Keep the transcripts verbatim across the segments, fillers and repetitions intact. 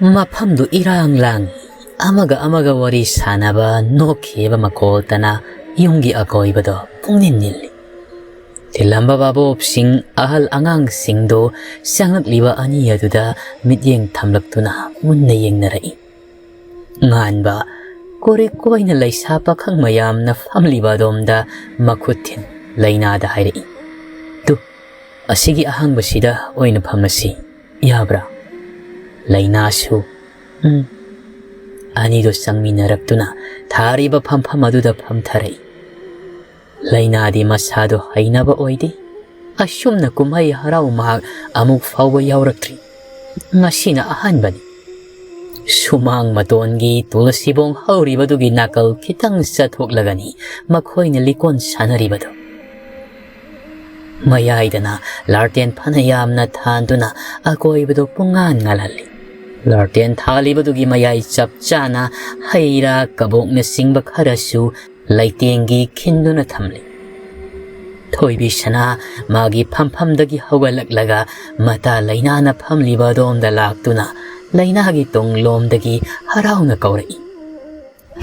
ꯃꯐꯝꯗꯨ ꯏꯔꯥꯡ ꯂꯥꯡ, ꯑꯃꯒ ꯑꯃꯒ ꯋꯥꯔꯤ ꯁꯥꯟꯅꯕ, ꯅꯣꯛꯈꯤꯕ ꯃꯈꯣꯜꯇꯅ ꯌꯨꯝꯒꯤ ꯑꯀꯣꯏꯕꯗꯣ ꯄꯨꯡꯅꯤꯜ ꯅꯤꯜꯂꯤ꯫ ꯊꯤꯜꯂꯝꯕ ꯚꯥꯕꯣꯞꯁꯤꯡ, ꯑꯍꯜ ꯑꯉꯥꯡꯁꯤꯡꯗꯨ ꯆꯪꯂꯛꯂꯤꯕ ꯑꯅꯤ ꯑꯗꯨꯗ ꯃꯤꯠꯌꯦꯡ ꯊꯝꯂꯛꯇꯨꯅ ꯃꯨꯟꯅ ꯌꯦꯡꯅꯔꯛꯏ꯫ ꯉꯥꯟꯕ, ꯀꯣꯔꯤꯛ ꯀꯣꯏꯅ ꯂꯩꯁꯥ ꯄꯥꯈꯪ ꯃꯌꯥꯝꯅ ꯐꯝꯂꯤꯕ ꯑꯗꯣꯝꯗ ꯃꯈꯨꯠ ꯊꯤꯟ ꯂꯩꯅꯥꯗ ꯍꯥꯏꯔꯛꯏ, "ꯇꯨ, ꯑꯁꯤꯒꯤ ꯑꯍꯥꯡꯕꯁꯤꯗ ꯑꯣꯏꯅ ꯐꯝꯃꯁꯤ, ꯌꯥꯕ꯭ꯔꯥ?" ꯂꯩꯅꯥꯁꯨ, "ꯎꯝ"꯫ ꯑꯅꯤꯗꯨ ꯆꯪꯃꯤꯟꯅꯔꯛꯇꯨꯅ ꯊꯥꯔꯤꯕ ꯐꯝꯐꯝ ꯑꯗꯨꯗ ꯐꯝꯊꯔꯛꯏ꯫ ꯂꯩꯅꯥꯗꯤ ꯃꯁꯥꯗꯣ ꯍꯩꯅꯕ ꯑꯣꯏꯗꯦ꯫ ꯑꯁꯨꯝꯅ ꯀꯨꯝꯍꯩ ꯍꯔꯥꯎ ꯃꯍꯥꯛ ꯑꯃꯨꯛ ꯐꯥꯎꯕ ꯌꯥꯎꯔꯛꯇ꯭ꯔꯤ꯫ ꯉꯁꯤꯅ ꯑꯍꯥꯟꯕꯅꯤ꯫ ꯁꯨꯃꯥꯡ ꯃꯇꯣꯟꯒꯤ ꯇꯨꯜꯁꯤꯕꯣꯡ ꯍꯧꯔꯤꯕꯗꯨꯒꯤ ꯅꯥꯀꯜ ꯈꯤꯇꯪ ꯆꯠꯊꯣꯛꯂꯒꯅꯤ ꯃꯈꯣꯏꯅ ꯂꯤꯀꯣꯟ ꯁꯥꯟꯅꯔꯤꯕꯗꯨ꯫ ꯃꯌꯥꯏꯗꯅ ꯂꯥꯔꯇꯦꯟ ꯐꯅ ꯌꯥꯝꯅ ꯊꯥꯟꯗꯨꯅ ꯑꯀꯣꯏꯕꯗꯨ ꯄꯨꯡꯉꯥꯟ ꯉꯥꯜꯍꯜꯂꯤ꯫ ꯂꯥꯔꯇꯦꯟ ꯊꯥꯜꯂꯤꯕꯗꯨꯒꯤ ꯃꯌꯥꯏ ꯆꯞ ꯆꯥꯅ ꯍꯩ ꯔꯥ, ꯀꯕꯣꯛꯅꯆꯤꯡꯕ ꯈꯔꯁꯨ ꯂꯩꯇꯦꯡꯒꯤ ꯈꯤꯟꯗꯨꯅ ꯊꯝꯂꯤ꯫ ꯊꯣꯏꯕꯤ ꯁꯅꯥ ꯃꯥꯒꯤ ꯐꯝꯐꯝꯗꯒꯤ ꯍꯧꯒꯠꯂꯛꯂꯒ ꯃꯇꯥ ꯂꯩꯅꯥꯅ ꯐꯝꯂꯤꯕ ꯑꯗꯣꯝꯗ ꯂꯥꯛꯇꯨꯅ ꯂꯩꯅꯥꯒꯤ ꯇꯨꯡꯂꯣꯝꯗꯒꯤ ꯍꯔꯥꯎꯅ ꯀꯧꯔꯛꯏ꯫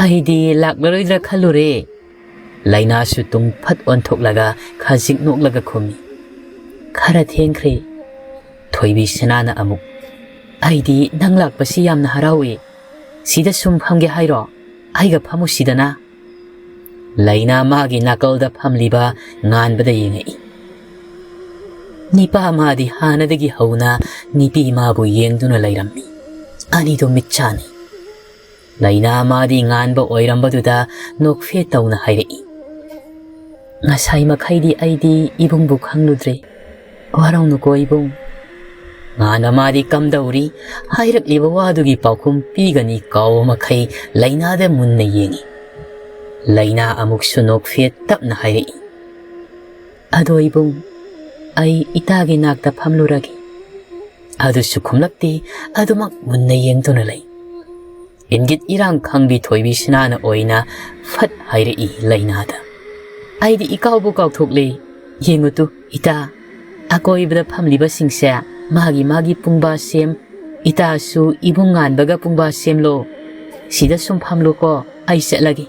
"ꯑꯩꯗꯤ ꯂꯥꯛꯂꯔꯣꯏꯗ꯭ꯔꯥ ꯈꯜꯂꯨꯔꯦ"꯫ ꯂꯩꯅꯥꯁꯨ ꯇꯨꯡ ꯐꯠ ꯑꯣꯟꯊꯣꯛꯂꯒ ꯈꯖꯤꯛ ꯅꯣꯛꯂꯒ ꯈꯨꯝꯃꯤ, "ꯈꯔ ꯊꯦꯡꯈ꯭ꯔꯦ"꯫ ꯊꯣꯏꯕꯤ ꯁꯅꯥꯅ ꯑꯃꯨꯛ, "ꯑꯩꯗꯤ ꯅꯪ ꯂꯥꯛꯄꯁꯤ ꯌꯥꯝꯅ ꯍꯔꯥꯎꯏ꯫ ꯁꯤꯗ ꯁꯨꯝ ꯐꯝꯒꯦ ꯍꯥꯏꯔꯣ? ꯑꯩꯒ ꯐꯝꯃꯨꯁꯤꯗꯅ"꯫ ꯂꯩꯅꯥ ꯃꯥꯒꯤ ꯅꯥꯀꯜꯗ ꯐꯝꯂꯤꯕ ꯉꯥꯟꯕꯗ ꯌꯦꯡꯉꯛꯏ꯫ ꯅꯤꯄꯥ ꯃꯥꯗꯤ ꯍꯥꯟꯅꯗꯒꯤ ꯍꯧꯅ ꯅꯤꯄꯤ ꯃꯥꯕꯨ ꯌꯦꯡꯗꯨꯅ ꯂꯩꯔꯝꯃꯤ꯫ ꯑꯅꯤꯗꯨ ꯃꯤꯠ ꯆꯥꯟꯅꯩ꯫ ꯂꯩꯅꯥ ꯃꯥꯗꯤ ꯉꯥꯟꯕ ꯑꯣꯏꯔꯝꯕꯗꯨꯗ ꯅꯣꯛꯐꯦꯠ ꯇꯧꯅ ꯍꯥꯏꯔꯛꯏ, "ꯉꯁꯥꯏ ꯃꯈꯩꯗꯤ ꯑꯩꯗꯤ ꯏꯕꯨꯡꯕꯨ ꯈꯪꯂꯨꯗ꯭ꯔꯦ꯫ ꯋꯥꯔꯧꯅꯨꯀꯣ ꯏꯕꯨꯡ"꯫ ꯉꯥꯟꯕ ꯃꯥꯗꯤ ꯀꯝꯗꯧꯔꯤ? ꯍꯥꯏꯔꯛꯂꯤꯕ ꯋꯥꯗꯨꯒꯤ ꯄꯥꯎꯈꯨꯝ ꯄꯤꯒꯅꯤ ꯀꯥꯎꯕ ꯃꯈꯩ ꯂꯩꯅꯥꯗ ꯃꯨꯟꯅ ꯌꯦꯡꯉꯤ꯫ ꯂꯩꯅꯥ ꯑꯃꯨꯛꯁꯨ ꯅꯣꯛꯐꯦꯠ ꯇꯞꯅ ꯍꯥꯏꯔꯛꯏ, "ꯑꯗꯣ ꯏꯕꯨꯡ, ꯑꯩ ꯏꯇꯥꯒꯤ ꯅꯥꯛꯇ ꯐꯝꯂꯨꯔꯒꯦ"꯫ ꯑꯗꯨꯁꯨ ꯈꯨꯝꯂꯛꯇꯦ, ꯑꯗꯨꯃꯛ ꯃꯨꯟꯅ ꯌꯦꯡꯗꯨꯅ ꯂꯩ꯫ ꯏꯪꯒꯤꯠ ꯏꯔꯥꯡ ꯈꯪꯕꯤ ꯊꯣꯏꯕꯤ ꯁꯅꯥꯅ ꯑꯣꯏꯅ ꯐꯠ ꯍꯥꯏꯔꯛꯏ ꯂꯩꯅꯥꯗ, "ꯑꯩꯗꯤ ꯏꯀꯥꯎꯕꯨ ꯀꯥꯎꯊꯣꯛꯂꯦ꯫ ꯌꯦꯡꯉꯨ ꯇꯨ, ꯏꯇꯥ, ꯑꯀꯣꯏꯕꯗ ꯐꯝꯂꯤꯕꯁꯤꯡꯁꯦ ꯃꯥꯒꯤ ꯃꯥꯒꯤ ꯄꯨꯡꯕꯥ ꯁꯦꯝ "ꯏꯇꯥꯁꯨ ꯏꯕꯨꯡ ꯉꯥꯟꯕꯒ ꯄꯨꯡꯕꯥ ꯁꯦꯝꯂꯣ꯫ ꯁꯤꯗ ꯁꯨꯝ ꯐꯝꯂꯨꯀꯣ, ꯑꯩ ꯆꯠꯂꯒꯦ"꯫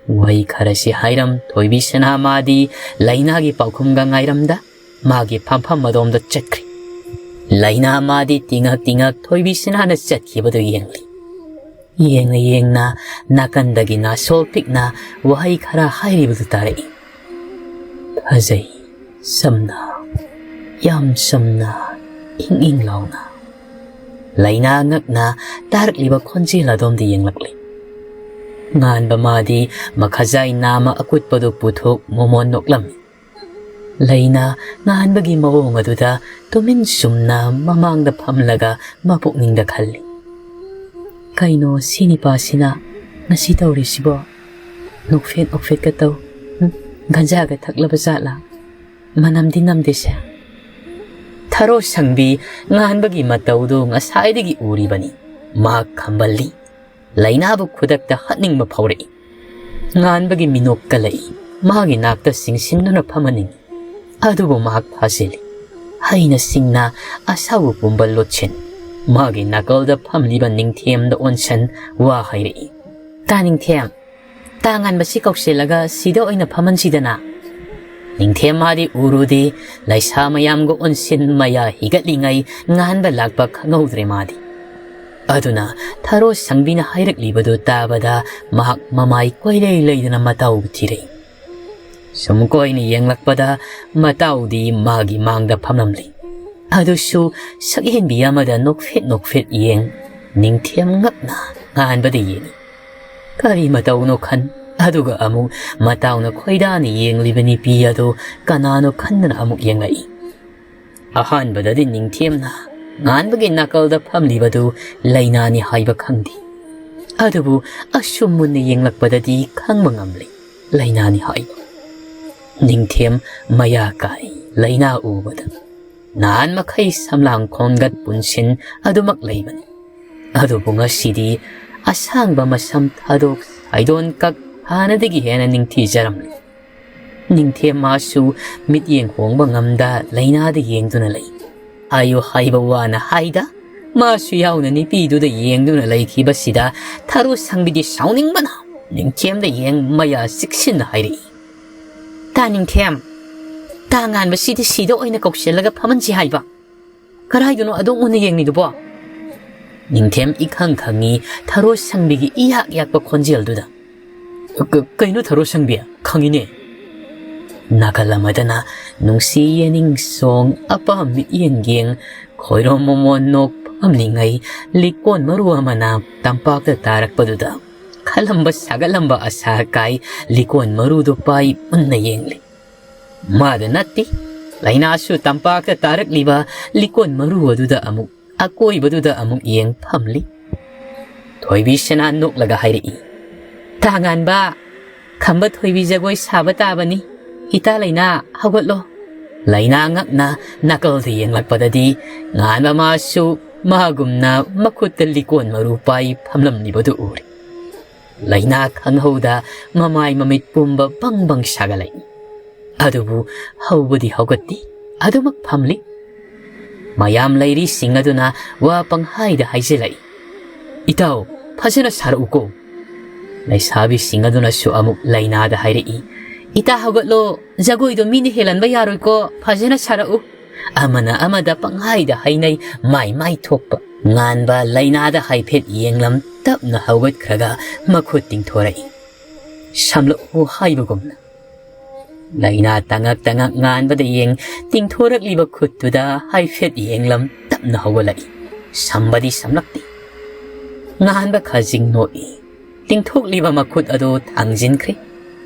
ꯋꯥꯍꯩ ꯈꯔꯁꯤ ꯍꯥꯏꯔꯝ ꯊꯣꯏꯕꯤꯁꯅꯥ ꯃꯥꯗꯤ ꯂꯩꯅꯥꯒꯤ ꯄꯥꯎꯈꯨꯝꯒ ꯉꯥꯏꯔꯝꯗ ꯃꯥꯒꯤ ꯐꯝꯐꯝ ꯑꯗꯣꯝꯗ ꯆꯠꯈ꯭ꯔꯦ꯫ ꯂꯩꯅꯥ ꯃꯥꯗꯤ ꯇꯤꯉꯛ ꯇꯤꯉꯛ ꯊꯣꯏꯕꯤꯁꯅꯥꯅ ꯆꯠꯈꯤꯕꯗꯨ ꯌꯦꯡꯂꯤ꯫ ꯌꯦꯡꯅ ꯌꯦꯡꯅ ꯅꯥꯀꯟꯗꯒꯤ ꯅꯥꯁꯣꯜ ꯄꯤꯛꯅ ꯋꯥꯍꯩ ꯈꯔ ꯍꯥꯏꯔꯤꯕꯗꯨ ꯇꯥꯔꯛꯏ꯫ ꯐꯖꯩ, ꯆꯝꯅ, ꯌꯥꯝ ꯆꯝꯅ, ꯏꯪ ꯏꯪ ꯂꯥꯎꯅ꯫ ꯂꯩꯅꯥ ꯉꯛꯅ ꯇꯥꯔꯛꯂꯤꯕ ꯈꯣꯟꯖꯦꯜ ꯑꯗꯣꯝꯗ ꯌꯦꯡꯂꯛꯂꯤ꯫ ꯉꯥꯟꯕ ꯃꯥꯗꯤ ꯃꯈꯥꯖꯥꯏ ꯅꯥꯝꯃ ꯑꯀꯨꯠꯄꯗꯨ ꯄꯨꯊꯣꯛ ꯃꯣꯃꯣꯟ ꯅꯣꯛꯂꯝꯃꯤ꯫ ꯂꯩꯅꯥ ꯉꯥꯟꯕꯒꯤ ꯃꯑꯣꯡ ꯑꯗꯨꯗ ꯇꯨꯃꯤꯟ ꯆꯨꯝꯅ ꯃꯃꯥꯡꯗ ꯐꯝꯂꯒ ꯃꯄꯨꯛꯅꯤꯡꯗ ꯈꯜꯂꯤ, "ꯀꯩꯅꯣ ꯁꯤ ꯅꯤꯄꯥꯁꯤꯅ ꯉꯁꯤ ꯇꯧꯔꯤꯁꯤꯕꯣ? ꯅꯣꯛꯐꯦꯠ ꯅꯣꯛꯐꯦꯠꯀ ꯇꯧ꯫ ꯍꯨꯝ, ꯒꯟꯖꯥꯒ ꯊꯛꯂꯕ ꯖꯥꯠꯂꯥ? ꯃꯅꯝꯗꯤ ꯅꯝꯗꯦꯁꯦ"꯫ ꯊꯔꯣ ꯁꯪꯕꯤ ꯉꯥꯟꯕꯒꯤ ꯃꯇꯧꯗꯨ ꯉꯁꯥꯏꯗꯒꯤ ꯎꯔꯤꯕꯅꯤ꯫ ꯃꯍꯥꯛ ꯈꯝꯕꯜꯂꯤ꯫ ꯂꯩꯅꯥꯕꯨ ꯈꯨꯗꯛꯇ ꯍꯥꯠꯅꯤꯡꯕ ꯐꯥꯎꯔꯛꯏ꯫ ꯉꯥꯟꯕꯒꯤ ꯃꯤꯅꯣꯛ ꯀꯜꯂꯛꯏ꯫ ꯃꯥꯒꯤ ꯅꯥꯛꯇ ꯆꯤꯡꯁꯤꯟꯗꯨꯅ ꯐꯝꯍꯟꯅꯤꯡꯏ꯫ ꯑꯗꯨꯕꯨ ꯃꯍꯥꯛ ꯐꯥꯖꯤꯜꯂꯤ꯫ ꯍꯩꯅ ꯁꯤꯡꯅ ꯑꯁꯥꯎꯕ ꯄꯨꯝꯕ ꯂꯣꯠꯁꯤꯟ꯫ ꯃꯥꯒꯤ ꯅꯥꯀꯜꯗ ꯐꯝꯂꯤꯕ ꯅꯤꯡꯊꯦꯝꯗ ꯑꯣꯟꯁꯟ ꯋꯥ ꯍꯥꯏꯔꯛꯏ꯫ "ꯇꯥ ꯅꯤꯡꯊꯦꯝ, ꯇꯥ ꯉꯥꯟꯕꯁꯤ ꯀꯧꯁꯤꯜꯂꯒ ꯁꯤꯗ ꯑꯣꯏꯅ ꯐꯝꯍꯟꯁꯤꯗꯅ"꯫ ꯅꯤꯡꯊꯦꯝ ꯃꯥꯗꯤ ꯎꯔꯨꯗꯦ, ꯂꯩꯁꯥ ꯃꯌꯥꯝꯒ ꯑꯣꯟꯁꯤꯟ ꯃꯌꯥ ꯍꯤꯒꯠꯂꯤꯉꯩ ꯉꯥꯟꯕ ꯂꯥꯛꯄ ꯈꯪꯍꯧꯗ꯭ꯔꯦ ꯃꯥꯗꯤ꯫ ꯑꯗꯨꯅ ꯊꯔꯣ ꯁꯪꯕꯤꯅ ꯍꯥꯏꯔꯛꯂꯤꯕꯗꯨ ꯇꯥꯕꯗ ꯃꯍꯥꯛ ꯃꯃꯥꯏ ꯀꯣꯏꯂꯩ ꯂꯩꯗꯅ ꯃꯇꯥꯎ ꯊꯤꯔꯛꯏ꯫ ꯁꯨꯝ ꯀꯣꯏꯅ ꯌꯦꯡꯂꯛꯄꯗ ꯃꯇꯥꯎꯗꯤ ꯃꯥꯒꯤ ꯃꯥꯡꯗ ꯐꯝꯂꯝꯂꯤ꯫ ꯑꯗꯨꯁꯨ ꯁꯛꯍꯦꯟꯕꯤ ꯑꯃꯗ ꯅꯣꯛꯐꯦꯠ ꯅꯣꯛꯐꯦꯠ ꯌꯦꯡ, ꯅꯤꯡꯊꯦꯝ ꯉꯛꯅ ꯉꯥꯟꯕꯗ ꯌꯦꯡꯏ꯫ ꯀꯔꯤ ꯃꯇꯧꯅꯣ ꯈꯟ, ꯑꯗꯨꯒ ꯑꯃꯨꯛ ꯃꯇꯥꯎꯅ ꯈꯣꯏꯗꯥꯅ ꯌꯦꯡꯂꯤꯕ ꯅꯨꯄꯤ ꯑꯗꯨ ꯀꯅꯥꯅꯣ ꯈꯟꯗꯅ ꯑꯃꯨꯛ ꯌꯦꯡꯂꯛꯏ꯫ ꯑꯍꯥꯟꯕꯗꯗꯤ ꯅꯤꯡꯊꯦꯝꯅ ꯉꯥꯟꯕꯒꯤ ꯅꯥꯀꯜꯗ ꯐꯝꯂꯤꯕꯗꯨ ꯂꯩꯅꯥꯅꯤ ꯍꯥꯏꯕ ꯈꯪꯗꯦ꯫ ꯑꯗꯨꯕꯨ ꯑꯁꯨꯝ ꯃꯨꯟꯅ ꯌꯦꯡꯂꯛꯄꯗꯗꯤ ꯈꯪꯕ ꯉꯝꯂꯦ, ꯂꯩꯅꯥꯅꯤ ꯍꯥꯏꯕ꯫ ꯅꯤꯡꯊꯦꯝ ꯃꯌꯥ ꯀꯥꯏ ꯂꯩꯅꯥ ꯎꯕꯗ꯫ ꯅꯍꯥꯟ ꯃꯈꯩ ꯁꯝꯂꯥꯡ ꯈꯣꯡꯒꯠ ꯄꯨꯟꯁꯤꯟ ꯑꯗꯨꯃꯛ ꯂꯩꯕꯅꯤ꯫ ꯑꯗꯨꯕꯨ ꯉꯁꯤꯗꯤ ꯑꯁꯥꯡꯕ ꯃꯁꯝ ꯊꯥꯗꯣꯛ ꯁꯥꯏꯗꯣꯟ ꯀꯛ ꯍꯥꯟꯅꯗꯒꯤ ꯍꯦꯟꯅ ꯅꯤꯡꯊꯤꯖꯔꯝꯂꯤ꯫ ꯅꯤꯡꯊꯦꯝ ꯃꯥꯁꯨ ꯃꯤꯠꯌꯦꯡ ꯍꯣꯡꯕ ꯉꯝꯗ ꯂꯩꯅꯥꯗ ꯌꯦꯡꯗꯨꯅ ꯂꯩ꯫ ꯍꯥꯏꯌꯨ ꯍꯥꯏꯕ ꯋꯥꯅ ꯍꯥꯏꯗ, ꯃꯥꯁꯨ ꯌꯥꯎꯅ ꯅꯨꯄꯤꯗꯨꯗ ꯌꯦꯡꯗꯨꯅ ꯂꯩꯈꯤꯕꯁꯤꯗ ꯊꯔꯣ ꯁꯪꯕꯤꯗꯤ ꯁꯥꯎꯅꯤꯡꯕꯅ ꯅꯤꯡꯊꯦꯝꯗ ꯌꯦꯡ ꯃꯌꯥ ꯆꯤꯛꯁꯤꯟꯅ ꯍꯥꯏꯔꯛꯏ, "ꯇꯥ ꯅꯤꯡꯊꯦꯝ, ꯇꯥ ꯉꯥꯟꯕꯁꯤꯗꯤ ꯁꯤꯗ ꯑꯣꯏꯅ ꯀꯧꯁꯤꯜꯂꯒ ꯐꯝꯍꯟꯁꯤ ꯍꯥꯏꯕ꯫ ꯀꯗꯥꯏꯗꯅꯣ ꯑꯗꯨꯝ ꯃꯨꯟꯅ ꯌꯦꯡꯂꯤꯗꯨꯕꯣ?" ꯅꯤꯡꯊꯦꯝ ꯏꯈꯪ ꯈꯪꯉꯤ ꯊꯔꯣ ꯁꯪꯕꯤꯒꯤ ꯏꯌꯥꯛ ꯌꯥꯛꯄ ꯈꯣꯟꯖꯦꯜꯗꯨꯗ꯫ "ꯀ-, ꯀꯩꯅꯣ ꯊꯔꯣ ꯁꯪꯕꯤ? ꯈꯪꯉꯤꯅꯦ꯫" ꯅꯥꯀꯜ ꯑꯃꯗꯅ ꯅꯨꯡꯁꯤ ꯌꯦꯅꯤꯡ ꯁꯣꯡ ꯑꯄꯥꯝ ꯃꯤꯠꯌꯦꯡ ꯌꯦꯡ ꯈꯣꯏꯔꯣꯝ ꯃꯣꯃꯣꯟ ꯅꯣꯛ ꯐꯝꯂꯤꯉꯩ ꯂꯤꯀꯣꯟ ꯃꯔꯨ ꯑꯃꯅ ꯇꯝꯄꯥꯛꯇ ꯇꯥꯔꯛꯄꯗꯨꯗ ꯈꯜꯂꯝꯕ ꯁꯥꯒꯠꯂꯝꯕ ꯑꯁꯥ ꯀꯥꯏ ꯂꯤꯀꯣꯟ ꯃꯔꯨꯗꯨ ꯄꯥꯏ ꯃꯨꯟꯅ ꯌꯦꯡꯂꯤ꯫ ꯃꯥꯗ ꯅꯠꯇꯦ, ꯂꯥꯏꯅꯥꯁꯨ ꯇꯝꯄꯥꯛꯇ ꯇꯥꯔꯛꯂꯤꯕ ꯂꯤꯀꯣꯟ ꯃꯔꯨ ꯑꯗꯨꯗ ꯑꯃꯨꯛ, ꯑꯀꯣꯏꯕꯗꯨꯗ ꯑꯃꯨꯛ ꯌꯦꯡ ꯐꯝꯂꯤ꯫ ꯊꯣꯏꯕꯤ ꯁꯅꯥ ꯅꯣꯛꯂꯒ ꯍꯥꯏꯔꯛꯏ, "ꯇꯥ ꯉꯥꯟꯕ, ꯈꯝꯕ ꯊꯣꯏꯕꯤ ꯖꯒꯣꯏ ꯁꯥꯕ ꯇꯥꯕꯅꯤ꯫ ꯏꯇꯥ ꯂꯩꯅꯥ, ꯍꯧꯒꯠꯂꯣ꯫" ꯂꯩꯅꯥ ꯉꯛꯅ ꯅꯥꯀꯜꯗ ꯌꯦꯡꯂꯛꯄꯗꯗꯤ ꯉꯥꯟꯕ ꯃꯥꯁꯨ ꯃꯥꯒꯨꯝꯅ ꯃꯈꯨꯠꯇ ꯂꯤꯀꯣꯟ ꯃꯔꯨ ꯄꯥꯏ ꯐꯝꯂꯝꯂꯤꯕꯗꯨ ꯎꯔꯦ꯫ ꯂꯩꯅꯥ ꯈꯪꯍꯧꯗ ꯃꯃꯥꯏ ꯃꯃꯤꯠ ꯄꯨꯝꯕ ꯕꯪ ꯕꯪ ꯁꯥꯒꯠꯂꯛꯏ꯫ ꯑꯗꯨꯕꯨ ꯍꯧꯕꯗꯤ ꯍꯧꯒꯠꯇꯦ, ꯑꯗꯨꯃꯛ ꯐꯝꯂꯤ꯫ ꯃꯌꯥꯝ ꯂꯩꯔꯤꯁꯤꯡ ꯑꯗꯨꯅ ꯋꯥ ꯄꯪꯍꯥꯏꯗ ꯍꯥꯏꯖꯤꯜꯂꯛꯏ, "ꯏꯇꯥꯎ, ꯐꯖꯅ ꯁꯥꯔꯛꯎꯀꯣ꯫" ꯂꯩꯁꯥꯕꯤꯁꯤꯡ ꯑꯗꯨꯅꯁꯨ ꯑꯃꯨꯛ ꯂꯩꯅꯥꯗ ꯍꯥꯏꯔꯛꯏ, "ꯏꯇꯥ ꯍꯧꯒꯠꯂꯣ, ꯖꯒꯣꯏꯗꯣ ꯃꯤꯅ ꯍꯦꯜꯍꯟꯕ ꯌꯥꯔꯣꯏꯀꯣ, ꯐꯖꯅ ꯁꯥꯔꯛꯎ꯫" ꯑꯃꯅ ꯑꯃꯗ ꯄꯪꯍꯥꯏꯗ ꯍꯥꯏꯅꯩ, ꯃꯥꯏ ꯃꯥꯏ ꯊꯣꯛꯄ꯫ ꯉꯥꯟꯕ ꯂꯩꯅꯥꯗ ꯍꯥꯏꯐꯦꯠ ꯌꯦꯡꯂꯝ ꯇꯞꯅ ꯍꯧꯒꯠꯈ꯭ꯔꯒ ꯃꯈꯨꯠ ꯇꯤꯡꯊꯣꯔꯛꯏ, "ꯁꯝꯂꯛꯎ" ꯍꯥꯏꯕꯒꯨꯝꯅ꯫ ꯂꯩꯅꯥ ꯇꯉꯛ ꯇꯉꯛ ꯉꯥꯟꯕꯗ ꯌꯦꯡ ꯇꯤꯡꯊꯣꯔꯛꯂꯤꯕ ꯈꯨꯠꯇꯨꯗ ꯍꯥꯏꯐꯦꯠ ꯌꯦꯡꯂꯝ ꯇꯞꯅ ꯍꯧꯒꯠꯂꯛꯏ꯫ ꯁꯝꯕꯗꯤ ꯁꯝꯂꯛꯇꯦ꯫ ꯉꯥꯟꯕ ꯈꯖꯤꯡ ꯅꯣꯛꯏ꯫ ꯇꯤꯡꯊꯣꯛꯂꯤꯕ ꯃꯈꯨꯠ ꯑꯗꯨ ꯊꯥꯡꯖꯤꯟꯈ꯭ꯔꯦ꯫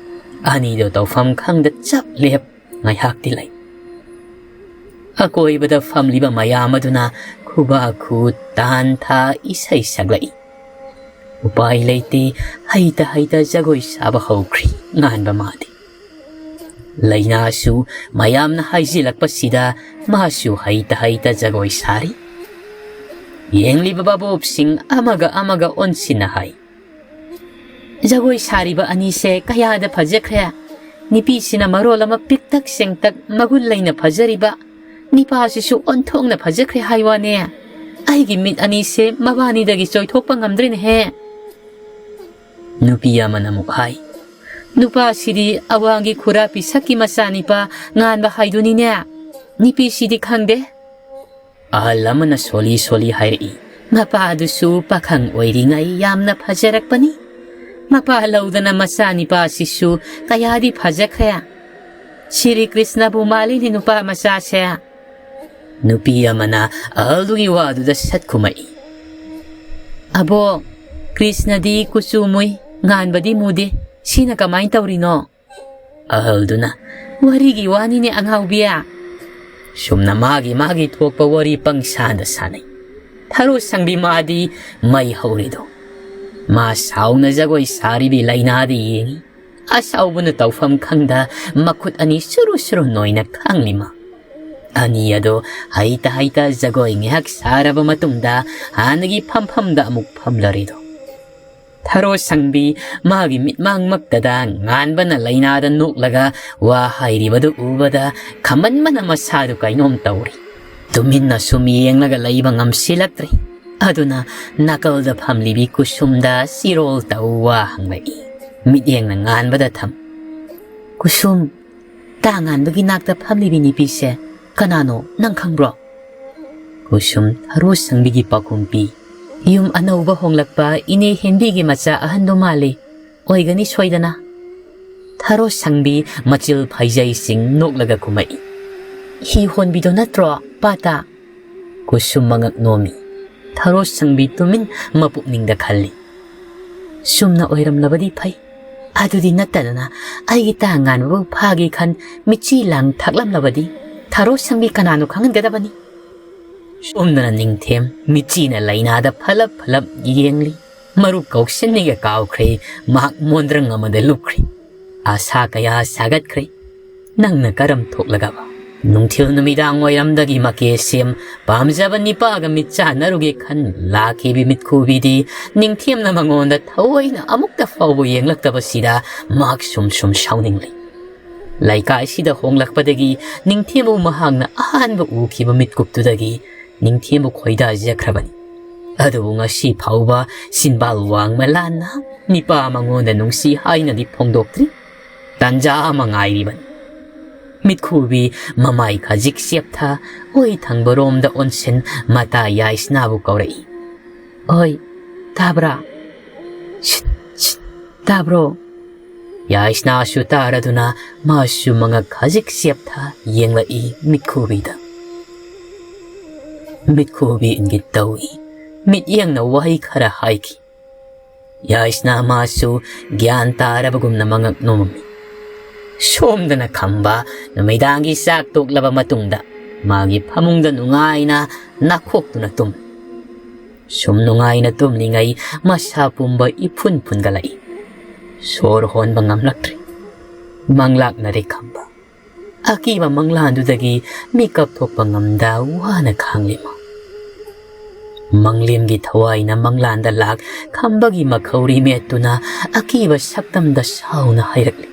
ꯑꯅꯤꯗꯨ ꯇꯧꯐꯝ ꯈꯪꯗ ꯆꯞ ꯂꯦꯞ ꯉꯥꯏꯍꯥꯛꯇꯤ ꯂꯩ꯫ ꯑꯀꯣꯏꯕꯗ ꯐꯝꯂꯤꯕ ꯃꯌꯥꯝ ꯑꯗꯨꯅ ꯈꯨꯕꯥꯛ ꯈꯨ, ꯇꯥꯟ ꯊꯥ, ꯏꯁꯩ ꯁꯛꯂꯛꯏ꯫ ꯎꯄꯥꯏ ꯂꯩꯇꯦ, ꯍꯩꯇ ꯍꯩꯇ ꯖꯒꯣꯏ ꯁꯥꯕ ꯍꯧꯈ꯭ꯔꯤ ꯉꯥꯟꯕ ꯃꯥꯗꯤ꯫ ꯂꯩꯅꯥꯁꯨ ꯃꯌꯥꯝꯅ ꯍꯥꯏꯖꯤꯜꯂꯛꯄꯁꯤꯗ ꯃꯥꯁꯨ ꯍꯩꯇ ꯍꯩꯇ ꯖꯒꯣꯏ ꯁꯥꯔꯤ꯫ ꯌꯦꯡꯂꯤꯕ ꯚꯥꯕꯣꯞꯁꯤꯡ ꯑꯃꯒ ꯑꯃꯒ ꯑꯣꯟꯁꯤꯟꯅ ꯍꯥꯏ, "ꯖꯒꯣꯏ ꯁꯥꯔꯤꯕ ꯑꯅꯤꯁꯦ ꯀꯌꯥꯗ ꯐꯖꯈ꯭ꯔꯦ! ꯅꯨꯄꯤꯁꯤꯅ ꯃꯔꯣꯜ ꯑꯃ ꯄꯤꯛꯇꯛ ꯆꯦꯡꯇꯛ ꯃꯒꯨꯟ ꯂꯩꯅ ꯐꯖꯔꯤꯕ, ꯅꯤꯄꯥꯁꯤꯁꯨ ꯑꯣꯟꯊꯣꯛꯅ ꯐꯖꯈ꯭ꯔꯦ ꯍꯥꯏ ꯋꯥꯅꯦ꯫ ꯑꯩꯒꯤ ꯃꯤꯠ ꯑꯅꯤꯁꯦ ꯃꯕꯥꯅꯤꯗꯒꯤ ꯆꯣꯏꯊꯣꯛꯄ ꯉꯝꯗ꯭ꯔꯦꯅꯦꯍꯦ꯫ ꯅꯨꯄꯤ ꯑꯃꯅ ꯑꯃꯨꯛ ꯍꯥꯏ, "ꯅꯨꯄꯥꯁꯤꯗꯤ ꯑꯋꯥꯡꯒꯤ ꯈꯨꯔꯥ ꯄꯤꯁꯛꯀꯤ ꯃꯆꯥꯅꯤꯄꯥ ꯉꯥꯟꯕ ꯍꯥꯏꯗꯨꯅꯤꯅꯦ꯫ ꯅꯨꯄꯤꯁꯤꯗꯤ ꯈꯪꯗꯦ꯫" ꯑꯍꯜ ꯑꯃꯅ ꯁꯣꯜꯂꯤ ꯁꯣꯜꯂꯤ ꯍꯥꯏꯔꯛꯏ, "ꯃꯄꯥꯗꯨꯁꯨ ꯄꯥꯈꯪ ꯑꯣꯏꯔꯤꯉꯩ ꯌꯥꯝꯅ ꯐꯖꯔꯛꯄꯅꯤ꯫ ꯃꯄꯥ ꯂꯧꯗꯅ ꯃꯆꯥꯅꯤꯄꯥꯁꯤꯁꯨ ꯀꯌꯥꯗꯤ ꯐꯖꯈ꯭ꯔꯦ꯫ ꯁꯤꯔꯤ ꯀ꯭ꯔꯤꯁꯅꯕꯨ ꯃꯥꯜꯂꯤꯅꯦ ꯅꯨꯄꯥ ꯃꯆꯥꯁꯦ꯫" ꯅꯨꯄꯤ ꯑꯃꯅ ꯑꯍꯜꯗꯨꯒꯤ ꯋꯥꯗꯨꯗ ꯁꯠ ꯈꯨꯝꯃꯛꯏ, "ꯑꯕꯣ, ꯀ꯭ꯔꯤꯁꯅꯗꯤ ꯀꯨꯆꯨ ꯃꯨꯏ, ꯉꯥꯟꯕꯗꯤ ꯃꯨꯗꯦ, ꯁꯤꯅ ꯀꯃꯥꯏꯅ ꯇꯧꯔꯤꯅꯣ?" ꯑꯍꯜꯗꯨꯅ, "ꯋꯥꯔꯤꯒꯤ ꯋꯥꯅꯤꯅꯦ ꯑꯉꯥꯎꯕꯤ꯫ ꯁꯨꯝꯅ ꯃꯥꯒꯤ ꯃꯥꯒꯤ ꯊꯣꯛꯄ ꯋꯥꯔꯤ ꯄꯪꯁꯥꯗ ꯁꯥꯟꯅꯩ꯫ ꯊꯔꯣ ꯁꯪꯕꯤ ꯃꯥꯗꯤ ꯃꯩ ꯍꯧꯔꯤꯗꯣ꯫ ꯃꯥ ꯁꯥꯎꯅ ꯖꯒꯣꯏ ꯁꯥꯔꯤꯕꯤ ꯂꯥꯏꯅꯥꯗ ꯌꯦꯡꯉꯤ꯫ ꯑꯁꯥꯎꯕꯅ ꯇꯧꯐꯝ ꯈꯪꯗ ꯃꯈꯨꯠ ꯑꯅꯤ ꯁꯨꯔꯨ ꯁꯨꯔꯨ ꯅꯣꯏꯅ ꯈꯥꯡꯂꯤ ꯃꯥ꯫ ꯑꯅꯤ ꯑꯗꯣ ꯍꯩꯇ ꯍꯩꯇ ꯖꯒꯣꯏ ꯉꯥꯏꯍꯥꯛ ꯁꯥꯔꯕ ꯃꯇꯨꯡꯗ ꯍꯥꯟꯅꯒꯤ ꯐꯝꯐꯝꯗ ꯑꯃꯨꯛ ꯐꯝꯂꯔꯤꯗꯣ꯫ ꯊꯔꯣ ꯁꯪꯕꯤ ꯃꯥꯒꯤ ꯃꯤꯠꯃꯥꯡꯃꯛꯇꯗ ꯉꯥꯟꯕꯅ ꯂꯥꯏꯅꯥꯗ ꯅꯣꯛꯂꯒ ꯋꯥ ꯍꯥꯏꯔꯤꯕꯗꯨ ꯎꯕꯗ ꯈꯝꯃꯟꯕꯅ ꯃꯁꯥꯗꯨ ꯀꯩꯅꯣꯝ ꯇꯧꯔꯤ꯫ ꯇꯨꯃꯤꯟꯅ ꯁꯨꯝ ꯌꯦꯡꯂꯒ ꯂꯩꯕ ꯉꯝꯁꯤꯜꯂꯛꯇ꯭ꯔꯦ꯫ ꯑꯗꯨꯅ ꯅꯥꯀꯜꯗ ꯐꯝꯂꯤꯕꯤ ꯀꯨꯁꯨꯝꯗ ꯆꯤꯔꯣꯜ ꯇꯧ ꯋꯥ ꯍꯪꯂꯛꯏ, ꯃꯤꯠꯌꯦꯡꯅ ꯉꯥꯟꯕꯗ ꯊꯝ꯫ "ꯀꯨꯁꯨꯝ, ꯇꯥ ꯉꯥꯟꯕꯒꯤ ꯅꯥꯛꯇ ꯐꯝꯂꯤꯕꯤ ꯅꯨꯄꯤꯁꯦ ꯀꯅꯥꯅꯣ, ꯅꯪ ꯈꯪꯕ꯭ꯔꯣ?" ꯀꯨꯁꯨꯝ ꯊꯔꯣ ꯁꯪꯕꯤꯒꯤ ꯄꯥꯎꯈꯨꯝ ꯄꯤ꯫ "ꯌꯨꯝ ꯑꯅꯧꯕ ꯍꯣꯡꯂꯛꯄ ꯏꯅꯦ ꯍꯦꯟꯕꯤꯒꯤ ꯃꯆꯥ ꯑꯍꯟꯗꯣ ꯃꯥꯜꯂꯤ꯫ ꯑꯣꯏꯒꯅꯤ ꯁꯣꯏꯗꯅ꯫" ꯊꯔꯣ ꯁꯪꯕꯤ ꯃꯆꯤꯜ ꯐꯩꯖꯩꯁꯤꯡ ꯅꯣꯛꯂꯒ ꯈꯨꯝꯃꯛꯏ, "ꯍꯤ ꯍꯣꯟꯕꯤꯗꯣ ꯅꯠꯇ꯭ꯔꯣ, ꯄꯥꯇꯥ?" ꯀꯨꯁꯨꯝ ꯃꯉꯛ ꯅꯣꯝꯃꯤ꯫ ꯊꯔꯣ ꯁꯪꯕꯤ ꯇꯨꯃꯤꯟ ꯃꯄꯨꯛꯅꯤꯡꯗ ꯈꯜꯂꯤ, "ꯆꯨꯝꯅ ꯑꯣꯏꯔꯝꯂꯕꯗꯤ ꯐꯩ꯫ ꯑꯗꯨꯗꯤ ꯅꯠꯇꯗꯅ ꯑꯩꯒꯤ ꯇꯥ ꯉꯥꯟꯕꯕꯨ ꯐꯥꯒꯦ ꯈꯟ ꯃꯤꯠꯆꯤ ꯂꯥꯡ ꯊꯛꯂꯝꯂꯕꯗꯤ ꯊꯔꯣ ꯁꯪꯕꯤ ꯀꯅꯥꯅꯣ ꯈꯪꯍꯟꯒꯗꯕꯅꯤ꯫" ꯁꯣꯝꯗꯅ ꯅꯤꯡꯊꯦꯝ ꯃꯤꯠꯆꯤꯅ ꯂꯥꯏꯅꯥꯗ ꯐꯂꯞ ꯐꯂꯞ ꯌꯦꯡꯂꯤ꯫ ꯃꯔꯨꯞ ꯀꯧꯁꯤꯟꯅꯤꯒ ꯀꯥꯎꯈ꯭ꯔꯦ, ꯃꯍꯥꯛ ꯃꯣꯟꯗ꯭ꯔꯪ ꯑꯃꯗ ꯂꯨꯞꯈ꯭ꯔꯦ꯫ ꯑꯥꯁꯥ ꯀꯌꯥ ꯁꯥꯒꯠꯈ꯭ꯔꯦ꯫ ꯅꯪꯅ ꯀꯔꯝ ꯊꯣꯛꯂꯒꯕ? ꯅꯨꯡꯊꯤꯜ ꯅꯨꯃꯤꯗꯥꯡ ꯋꯥꯏꯔꯝꯗꯒꯤ ꯃꯀꯦ ꯁꯦꯝ ꯄꯥꯝꯖꯕ ꯅꯤꯄꯥꯒ ꯃꯤꯠ ꯆꯥꯟꯅꯔꯨꯒꯦ ꯈꯟ ꯂꯥꯛꯈꯤꯕꯤ ꯃꯤꯠꯈꯨꯕꯤꯗꯤ ꯅꯤꯡꯊꯦꯝꯅ ꯃꯉꯣꯟꯗ ꯊꯑꯣꯏꯅ ꯑꯃꯨꯛꯇ ꯐꯥꯎꯕ ꯌꯦꯡꯂꯛꯇꯕꯁꯤꯗ ꯃꯍꯥꯛ ꯁꯨꯝ ꯁꯨꯝ ꯁꯥꯎꯅꯤꯡꯂꯤ꯫ ꯂꯩꯀꯥꯏꯁꯤꯗ ꯍꯣꯡꯂꯛꯄꯗꯒꯤ ꯅꯤꯡꯊꯦꯝꯕꯨ ꯃꯍꯥꯛꯅ ꯑꯍꯥꯟꯕ ꯎꯈꯤꯕ ꯃꯤꯠꯀꯨꯞꯇꯨꯗꯒꯤ ꯅꯤꯡꯊꯦꯝꯕ ꯈꯣꯏꯗꯥꯖꯈ꯭ꯔꯕꯅꯤ꯫ ꯑꯗꯨꯕꯨ ꯉꯁꯤ ꯐꯥꯎꯕ ꯁꯤꯟꯕꯥꯜ ꯋꯥꯡꯃ ꯂꯥꯟꯅ ꯅꯤꯄꯥ ꯃꯉꯣꯟꯗ ꯅꯨꯡꯁꯤ ꯍꯥꯏꯅꯗꯤ ꯐꯣꯡꯗꯣꯛꯇ꯭ꯔꯤ꯫ ꯇꯥꯟꯖꯥ ꯑꯃ ꯉꯥꯏꯔꯤꯕꯅꯤ꯫ ꯃꯤꯠꯈꯨꯕꯤ ꯃꯃꯥꯏ ꯈꯖꯤꯛ ꯆꯦꯞꯊ ꯑꯣꯏ ꯊꯪꯕꯔꯣꯝꯗ ꯑꯣꯟꯁꯤꯟ ꯃꯇꯥ ꯌꯥꯏꯁꯅꯥꯕꯨ ꯀꯧꯔꯛꯏ꯫ "ꯑꯣꯏ, ꯇꯥꯕ꯭ꯔꯥ? ꯁꯤꯠ, ꯁꯤꯠ, ꯇꯥꯕ꯭ꯔꯣ?" ꯌꯥꯏꯁꯅꯥꯁꯨ ꯇꯥꯔꯗꯨꯅ ꯃꯥꯁꯨ ꯃꯉꯛ ꯈꯖꯤꯛ ꯆꯦꯞꯊ ꯌꯦꯡꯂꯛꯏ ꯃꯤꯠꯈꯨꯕꯤꯗ꯫ ꯃꯤꯠꯈꯨꯕꯤ ꯏꯪꯒꯤꯠ ꯇꯧꯏ꯫ ꯃꯤꯠꯌꯦꯡꯅ ꯋꯥꯍꯩ ꯈꯔ ꯍꯥꯏꯈꯤ꯫ ꯌꯥꯏꯁꯅꯥ ꯃꯥꯁꯨ ꯒ꯭ꯌꯥꯟ ꯇꯥꯔꯕꯒꯨꯝꯅ ꯃꯉꯛ ꯅꯣꯝꯃꯤ꯫ ꯁꯣꯝꯗꯅ ꯈꯝꯕ ꯅꯨꯃꯤꯗꯥꯡꯒꯤ ꯆꯥꯛ ꯇꯣꯛꯂꯕ ꯃꯇꯨꯡꯗ ꯃꯥꯒꯤ ꯐꯃꯨꯡꯗ ꯅꯨꯡꯉꯥꯏꯅ ꯅꯥꯈꯣꯛꯇꯨꯅ ꯇꯨꯝꯃꯤ꯫ ꯁꯨꯝ ꯅꯨꯡꯉꯥꯏꯅ ꯇꯨꯝꯂꯤꯉꯩ ꯃꯁꯥ ꯄꯨꯝꯕ ꯏꯐꯨꯟ ꯐꯨꯟꯒꯠꯂꯛꯏ꯫ ꯁꯣꯔ ꯍꯣꯟꯕ ꯉꯝꯂꯛꯇ꯭ꯔꯦ꯫ ꯃꯪꯂꯥꯛꯅꯔꯦ ꯈꯝꯕ꯫ ꯑꯀꯤꯕ ꯃꯪꯂꯥꯟꯗꯨꯗꯒꯤ ꯃꯤꯀꯞ ꯊꯣꯛꯄ ꯉꯝꯗ ꯋꯥꯅ ꯈꯥꯡꯂꯤ ꯃꯥ꯫ ꯃꯪꯂꯦꯝꯒꯤ ꯊꯋꯥꯏꯅ ꯃꯪꯂꯥꯟꯗ ꯂꯥꯛ ꯈꯝꯕꯒꯤ ꯃꯈꯧꯔꯤ ꯃꯦꯠꯇꯨꯅ ꯑꯀꯤꯕ ꯁꯛꯇꯝꯗ ꯁꯥꯎꯅ ꯍꯥꯏꯔꯛꯂꯤ꯫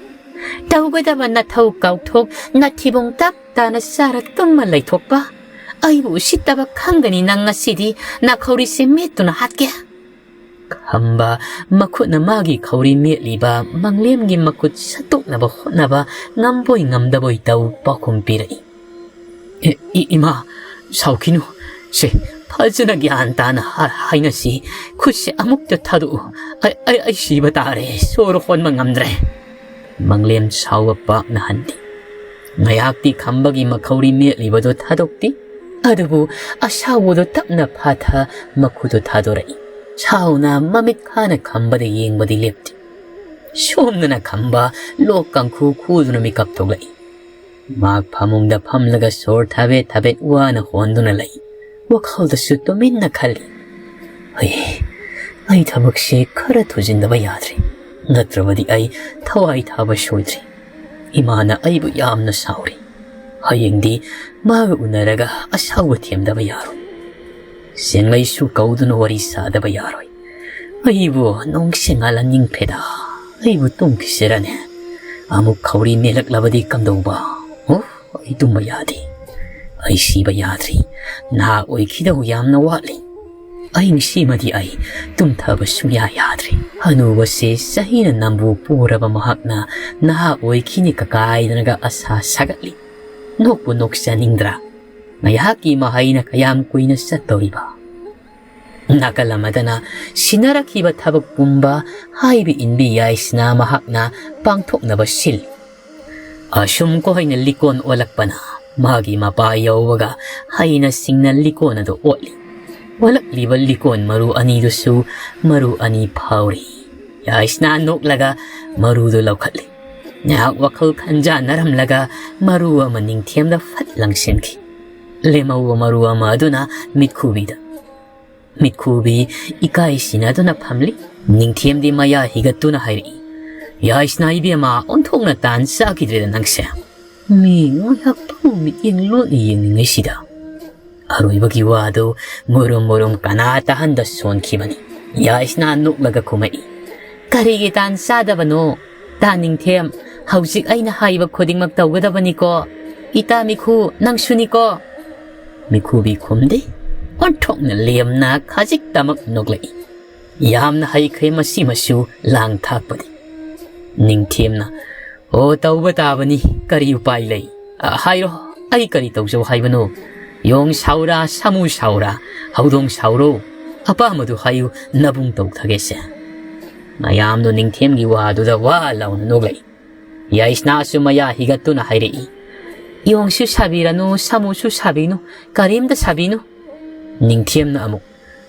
"ꯇꯧꯒꯗꯕ ꯅꯊꯧ ꯀꯥꯎꯊꯣꯛ ꯅꯊꯤꯕꯣꯡ ꯇꯞ ꯇꯥꯅ ꯆꯥꯔ ꯇꯨꯝꯃ ꯂꯩꯊꯣꯛꯄ? ꯑꯩꯕꯨ ꯎꯁꯤꯠꯇꯕ ꯈꯪꯒꯅꯤ ꯅꯪ ꯉꯁꯤꯗꯤ, ꯅꯈꯧꯔꯤꯁꯦ ꯃꯦꯠꯇꯨꯅ ꯍꯥꯠꯀꯦ!" ꯈꯝꯕ ꯃꯈꯨꯠꯅ ꯃꯥꯒꯤ ꯈꯧꯔꯤ ꯃꯦꯠꯂꯤꯕ ꯃꯪꯂꯦꯝꯒꯤ ꯃꯈꯨꯠ ꯁꯠꯇꯣꯛꯅꯕ ꯍꯣꯠꯅꯕ ꯉꯝꯕꯣꯏ ꯉꯝꯗꯕꯣꯏ ꯇꯧ ꯄꯥꯎꯈꯨꯝ ꯄꯤꯔꯛꯏ꯫ "ꯏ-, ꯏ-, ꯏꯃꯥ, ꯁꯥꯎꯈꯤꯅꯨ꯫ ꯁꯦ, ꯐꯖꯅ ꯒ꯭ꯌꯥꯟ ꯇꯥꯅ ꯍꯥ-, ꯍꯥꯏꯅꯁꯤ꯫ ꯈꯨꯠꯁꯦ ꯑꯃꯨꯛꯇ ꯊꯥꯗꯣꯛꯎ꯫ ꯑꯩ, ꯑꯩ, ꯑꯩ ꯁꯤꯕ ꯇꯥꯔꯦ꯫ ꯁꯣꯔ ꯍꯣꯟꯕ ꯉꯝꯗ꯭ꯔꯦ꯫" ꯃꯪꯂꯦꯝ ꯁꯥꯎꯕ ꯄꯥꯛꯅ ꯍꯟꯗꯦ꯫ ꯉꯥꯏꯍꯥꯛꯇꯤ ꯈꯝꯕꯒꯤ ꯃꯈꯧꯔꯤ ꯃꯦꯠꯂꯤꯕꯗꯨ ꯊꯥꯗꯣꯛꯇꯦ꯫ ꯑꯗꯨꯕꯨ ꯑꯁꯥꯎꯕꯗꯨ ꯇꯞꯅ ꯐꯥꯊ ꯃꯈꯨꯠꯇꯨ ꯊꯥꯗꯣꯔꯛꯏ꯫ ꯁꯥꯎꯅ ꯃꯃꯤꯠ ꯈꯥꯅ ꯈꯝꯕꯗ ꯌꯦꯡꯕꯗꯤ ꯂꯦꯞꯇꯦ꯫ ꯁꯣꯝꯗꯅ ꯈꯝꯕ ꯂꯣꯛ ꯀꯥꯡꯈꯨ ꯈꯨꯗꯨꯅ ꯃꯤꯀꯞ ꯊꯣꯛꯂꯛꯏ꯫ ꯃꯍꯥꯛ ꯐꯃꯨꯡꯗ ꯐꯝꯂꯒ ꯁꯣꯔ ꯊꯥꯕꯦꯠ ꯊꯥꯕꯦꯠ ꯋꯥꯅ ꯍꯣꯟꯗꯨꯅ ꯂꯩ꯫ ꯋꯥꯈꯜꯗꯁꯨ ꯇꯨꯃꯤꯟꯅ ꯈꯜꯂꯤ, "ꯑꯩ, ꯑꯩ ꯊꯕꯛꯁꯤ ꯈꯔ ꯊꯨꯖꯤꯟꯗꯕ ꯌꯥꯗ꯭ꯔꯤ꯫ ꯅꯠꯇ꯭ꯔꯕꯗꯤ ꯑꯩ ꯊꯋꯥꯏ ꯊꯥꯕ ꯁꯣꯏꯗ꯭ꯔꯤ꯫ ꯏꯃꯥꯅ ꯑꯩꯕꯨ ꯌꯥꯝꯅ ꯁꯥꯎꯔꯤ꯫ ꯍꯌꯦꯡꯗꯤ ꯃꯥꯒ ꯎꯅꯔꯒ ꯑꯁꯥꯎꯕ ꯊꯦꯝꯗꯕ ꯌꯥꯔꯣꯏ꯫ ꯆꯦꯡꯂꯩꯁꯨ ꯀꯧꯗꯨꯅ ꯋꯥꯔꯤ ꯁꯥꯗꯕ ꯌꯥꯔꯣꯏ꯫ ꯑꯩꯕꯨ ꯅꯨꯡꯁꯤ ꯉꯥꯜꯍꯟꯅꯤꯡꯈ꯭ꯔꯦꯗ꯫ ꯑꯩꯕꯨ ꯇꯨꯝꯈꯤꯁꯤꯔꯅꯦ? ꯑꯃꯨꯛ ꯈꯧꯔꯤ ꯃꯦꯜꯂꯛꯂꯕꯗꯤ ꯀꯝꯗꯧꯕ? ꯑꯣ, ꯑꯩ ꯇꯨꯝꯕ ꯌꯥꯗꯦ꯫ ꯑꯩ ꯁꯤꯕ ꯌꯥꯗ꯭ꯔꯤ꯫ ꯅꯍꯥ ꯑꯣꯏꯈꯤꯗꯧ ꯌꯥꯝꯅ ꯋꯥꯠꯂꯤ꯫ ꯑꯍꯤꯡꯁꯤꯃꯗꯤ ꯑꯩ ꯇꯨꯝꯊꯕ ꯁꯨꯡꯌꯥ ꯌꯥꯗ꯭ꯔꯤ꯫ ꯍꯅꯨꯕꯁꯦ ꯆꯍꯤꯅ ꯅꯝꯕꯨ ꯄꯨꯔꯕ ꯃꯍꯥꯛꯅ ꯅꯍꯥ ꯑꯣꯏꯈꯤꯅꯤ ꯀꯀꯥꯏꯗꯅꯒ ꯑꯁꯥ ꯁꯥꯒꯠꯂꯤ꯫ ꯅꯣꯛꯄꯨ ꯅꯣꯛꯆꯅꯤꯡꯗ꯭ꯔꯥ? ꯉꯥꯏꯍꯥꯛꯀꯤ ꯃꯍꯩꯅ ꯀꯌꯥꯝ ꯀꯨꯏꯅ ꯆꯠꯇꯧꯔꯤꯕ? ꯅꯥꯀꯜ ꯑꯃꯗꯅ ꯁꯤꯟꯅꯔꯛꯈꯤꯕ ꯊꯕꯛ ꯄꯨꯝꯕ ꯍꯥꯏꯕ ꯏꯟꯕꯤ ꯌꯥꯏꯁꯅꯥ ꯃꯍꯥꯛꯅ ꯄꯥꯡꯊꯣꯛꯅꯕ ꯁꯤꯜꯂꯤ꯫ ꯑꯁꯨꯝ ꯀꯣꯏꯅ ꯂꯤꯀꯣꯟ ꯑꯣꯜꯂꯛꯄꯅ ꯃꯥꯒꯤ ꯃꯄꯥ ꯌꯧꯕꯒ ꯍꯩꯅ ꯁꯤꯡꯅ ꯂꯤꯀꯣꯟ ꯑꯗꯨ ꯑꯣꯠꯂꯤ꯫ ꯑꯣꯜꯂꯛꯂꯤꯕ ꯂꯤꯀꯣꯟ ꯃꯔꯨ ꯑꯅꯤꯗꯨꯁꯨ ꯃꯔꯨ ꯑꯅꯤ ꯐꯥꯎꯔꯤ꯫ ꯌꯥꯏꯁꯅꯥ ꯅꯣꯛꯂꯒ ꯃꯔꯨꯗꯨ ꯂꯧꯈꯠꯂꯤ꯫ ꯉꯥꯏꯍꯥꯛ ꯋꯥꯈꯜ ꯈꯟꯖꯥꯟꯅꯔꯝꯂꯒ ꯃꯔꯨ ꯑꯃ ꯅꯤꯡꯊꯦꯝꯗ ꯐꯠ ꯂꯪꯁꯤꯟꯈꯤ꯫ ꯂꯦꯝꯍꯧꯕ ꯃꯔꯨ ꯑꯃ ꯑꯗꯨꯅ ꯃꯤꯠꯈꯨꯕꯤꯗ꯫ ꯃꯤꯠꯈꯨꯕꯤ ꯏꯀꯥꯏ ꯁꯤꯟꯅꯗꯨꯅ ꯐꯝꯂꯤ꯫ ꯅꯤꯡꯊꯦꯝꯗꯤ ꯃꯌꯥ ꯍꯤꯒꯠꯇꯨꯅ ꯍꯥꯏꯔꯛꯏ, "ꯌꯥꯏꯁꯅꯥ ꯏꯕꯦꯝꯃ, ꯑꯣꯟꯊꯣꯛꯅ ꯇꯥꯟ ꯆꯥꯈꯤꯗ꯭ꯔꯦꯗ ꯅꯪꯁꯦ꯫ ꯃꯤ ꯉꯥꯏꯍꯥꯛꯇꯪ ꯃꯤꯠꯌꯦꯡ ꯂꯣꯠꯅ ꯌꯦꯡꯂꯤꯉꯩꯁꯤꯗ"꯫ ꯑꯔꯣꯏꯕꯒꯤ ꯋꯥꯗꯨ ꯃꯨꯔꯨꯝ ꯃꯨꯔꯨꯝ ꯀꯅꯥ ꯇꯥꯍꯟꯗ ꯁꯣꯟꯈꯤꯕꯅꯤ꯫ ꯌꯥꯏꯁꯅꯥ ꯅꯣꯛꯂꯒ ꯈꯨꯝꯃꯛꯏ, "ꯀꯔꯤꯒꯤ ꯇꯥꯟ ꯆꯥꯗꯕꯅꯣ? ꯇꯥ ꯅꯤꯡꯊꯦꯝ, ꯍꯧꯖꯤꯛ ꯑꯩꯅ ꯍꯥꯏꯕ ꯈꯨꯗꯤꯡꯃꯛ ꯇꯧꯒꯗꯕꯅꯤꯀꯣ꯫ ꯏꯇꯥ ꯃꯤꯈꯨ, ꯅꯪꯁꯨꯅꯤꯀꯣ?" ꯃꯤꯈꯨꯕꯤ ꯈꯨꯝꯗꯦ꯫ ꯑꯣꯟꯊꯣꯛꯅ ꯂꯦꯝꯅ ꯈꯖꯤꯛꯇꯃꯛ ꯅꯣꯛꯂꯛꯏ꯫ ꯌꯥꯝꯅ ꯍꯩꯈ꯭ꯔꯦ ꯃꯁꯤꯃꯁꯨ ꯂꯥꯡ ꯊꯥꯛꯄꯗꯤ꯫ ꯅꯤꯡꯊꯦꯝꯅ, "ꯑꯣ, ꯇꯧꯕ ꯇꯥꯕꯅꯤ, ꯀꯔꯤ ꯎꯄꯥꯏ ꯂꯩ? ꯑ, ꯍꯥꯏꯔꯣ, ꯑꯩ ꯀꯔꯤ ꯇꯧꯖꯧ ꯍꯥꯏꯕꯅꯣ? ꯌꯣꯡ ꯁꯥꯎꯔꯥ, ꯁꯥꯃꯨ ꯁꯥꯎꯔꯥ, ꯍꯧꯗꯣꯡ ꯁꯥꯎꯔꯣ, ꯑꯄꯥꯝꯕꯗꯨ ꯍꯥꯏꯌꯨ, ꯅꯕꯨꯡ ꯇꯧꯊꯒꯦꯁꯦ"꯫ ꯃꯌꯥꯝꯗꯨ ꯅꯤꯡꯊꯦꯝꯒꯤ ꯋꯥꯗꯨꯗ ꯋꯥ ꯂꯥꯎꯅ ꯅꯣꯛꯂꯛꯏ꯫ ꯌꯥꯏꯁꯅꯥꯁꯨ ꯃꯌꯥ ꯍꯤꯒꯠꯇꯨꯅ ꯍꯥꯏꯔꯛꯏ, "ꯌꯣꯡꯁꯨ ꯁꯥꯕꯤꯔꯅꯨ, ꯁꯥꯃꯨꯁꯨ ꯁꯥꯕꯤꯅꯨ, ꯀꯔꯤꯝꯇ ꯁꯥꯕꯤꯅꯨ"꯫ ꯅꯤꯡꯊꯦꯝꯅ ꯑꯃꯨꯛ,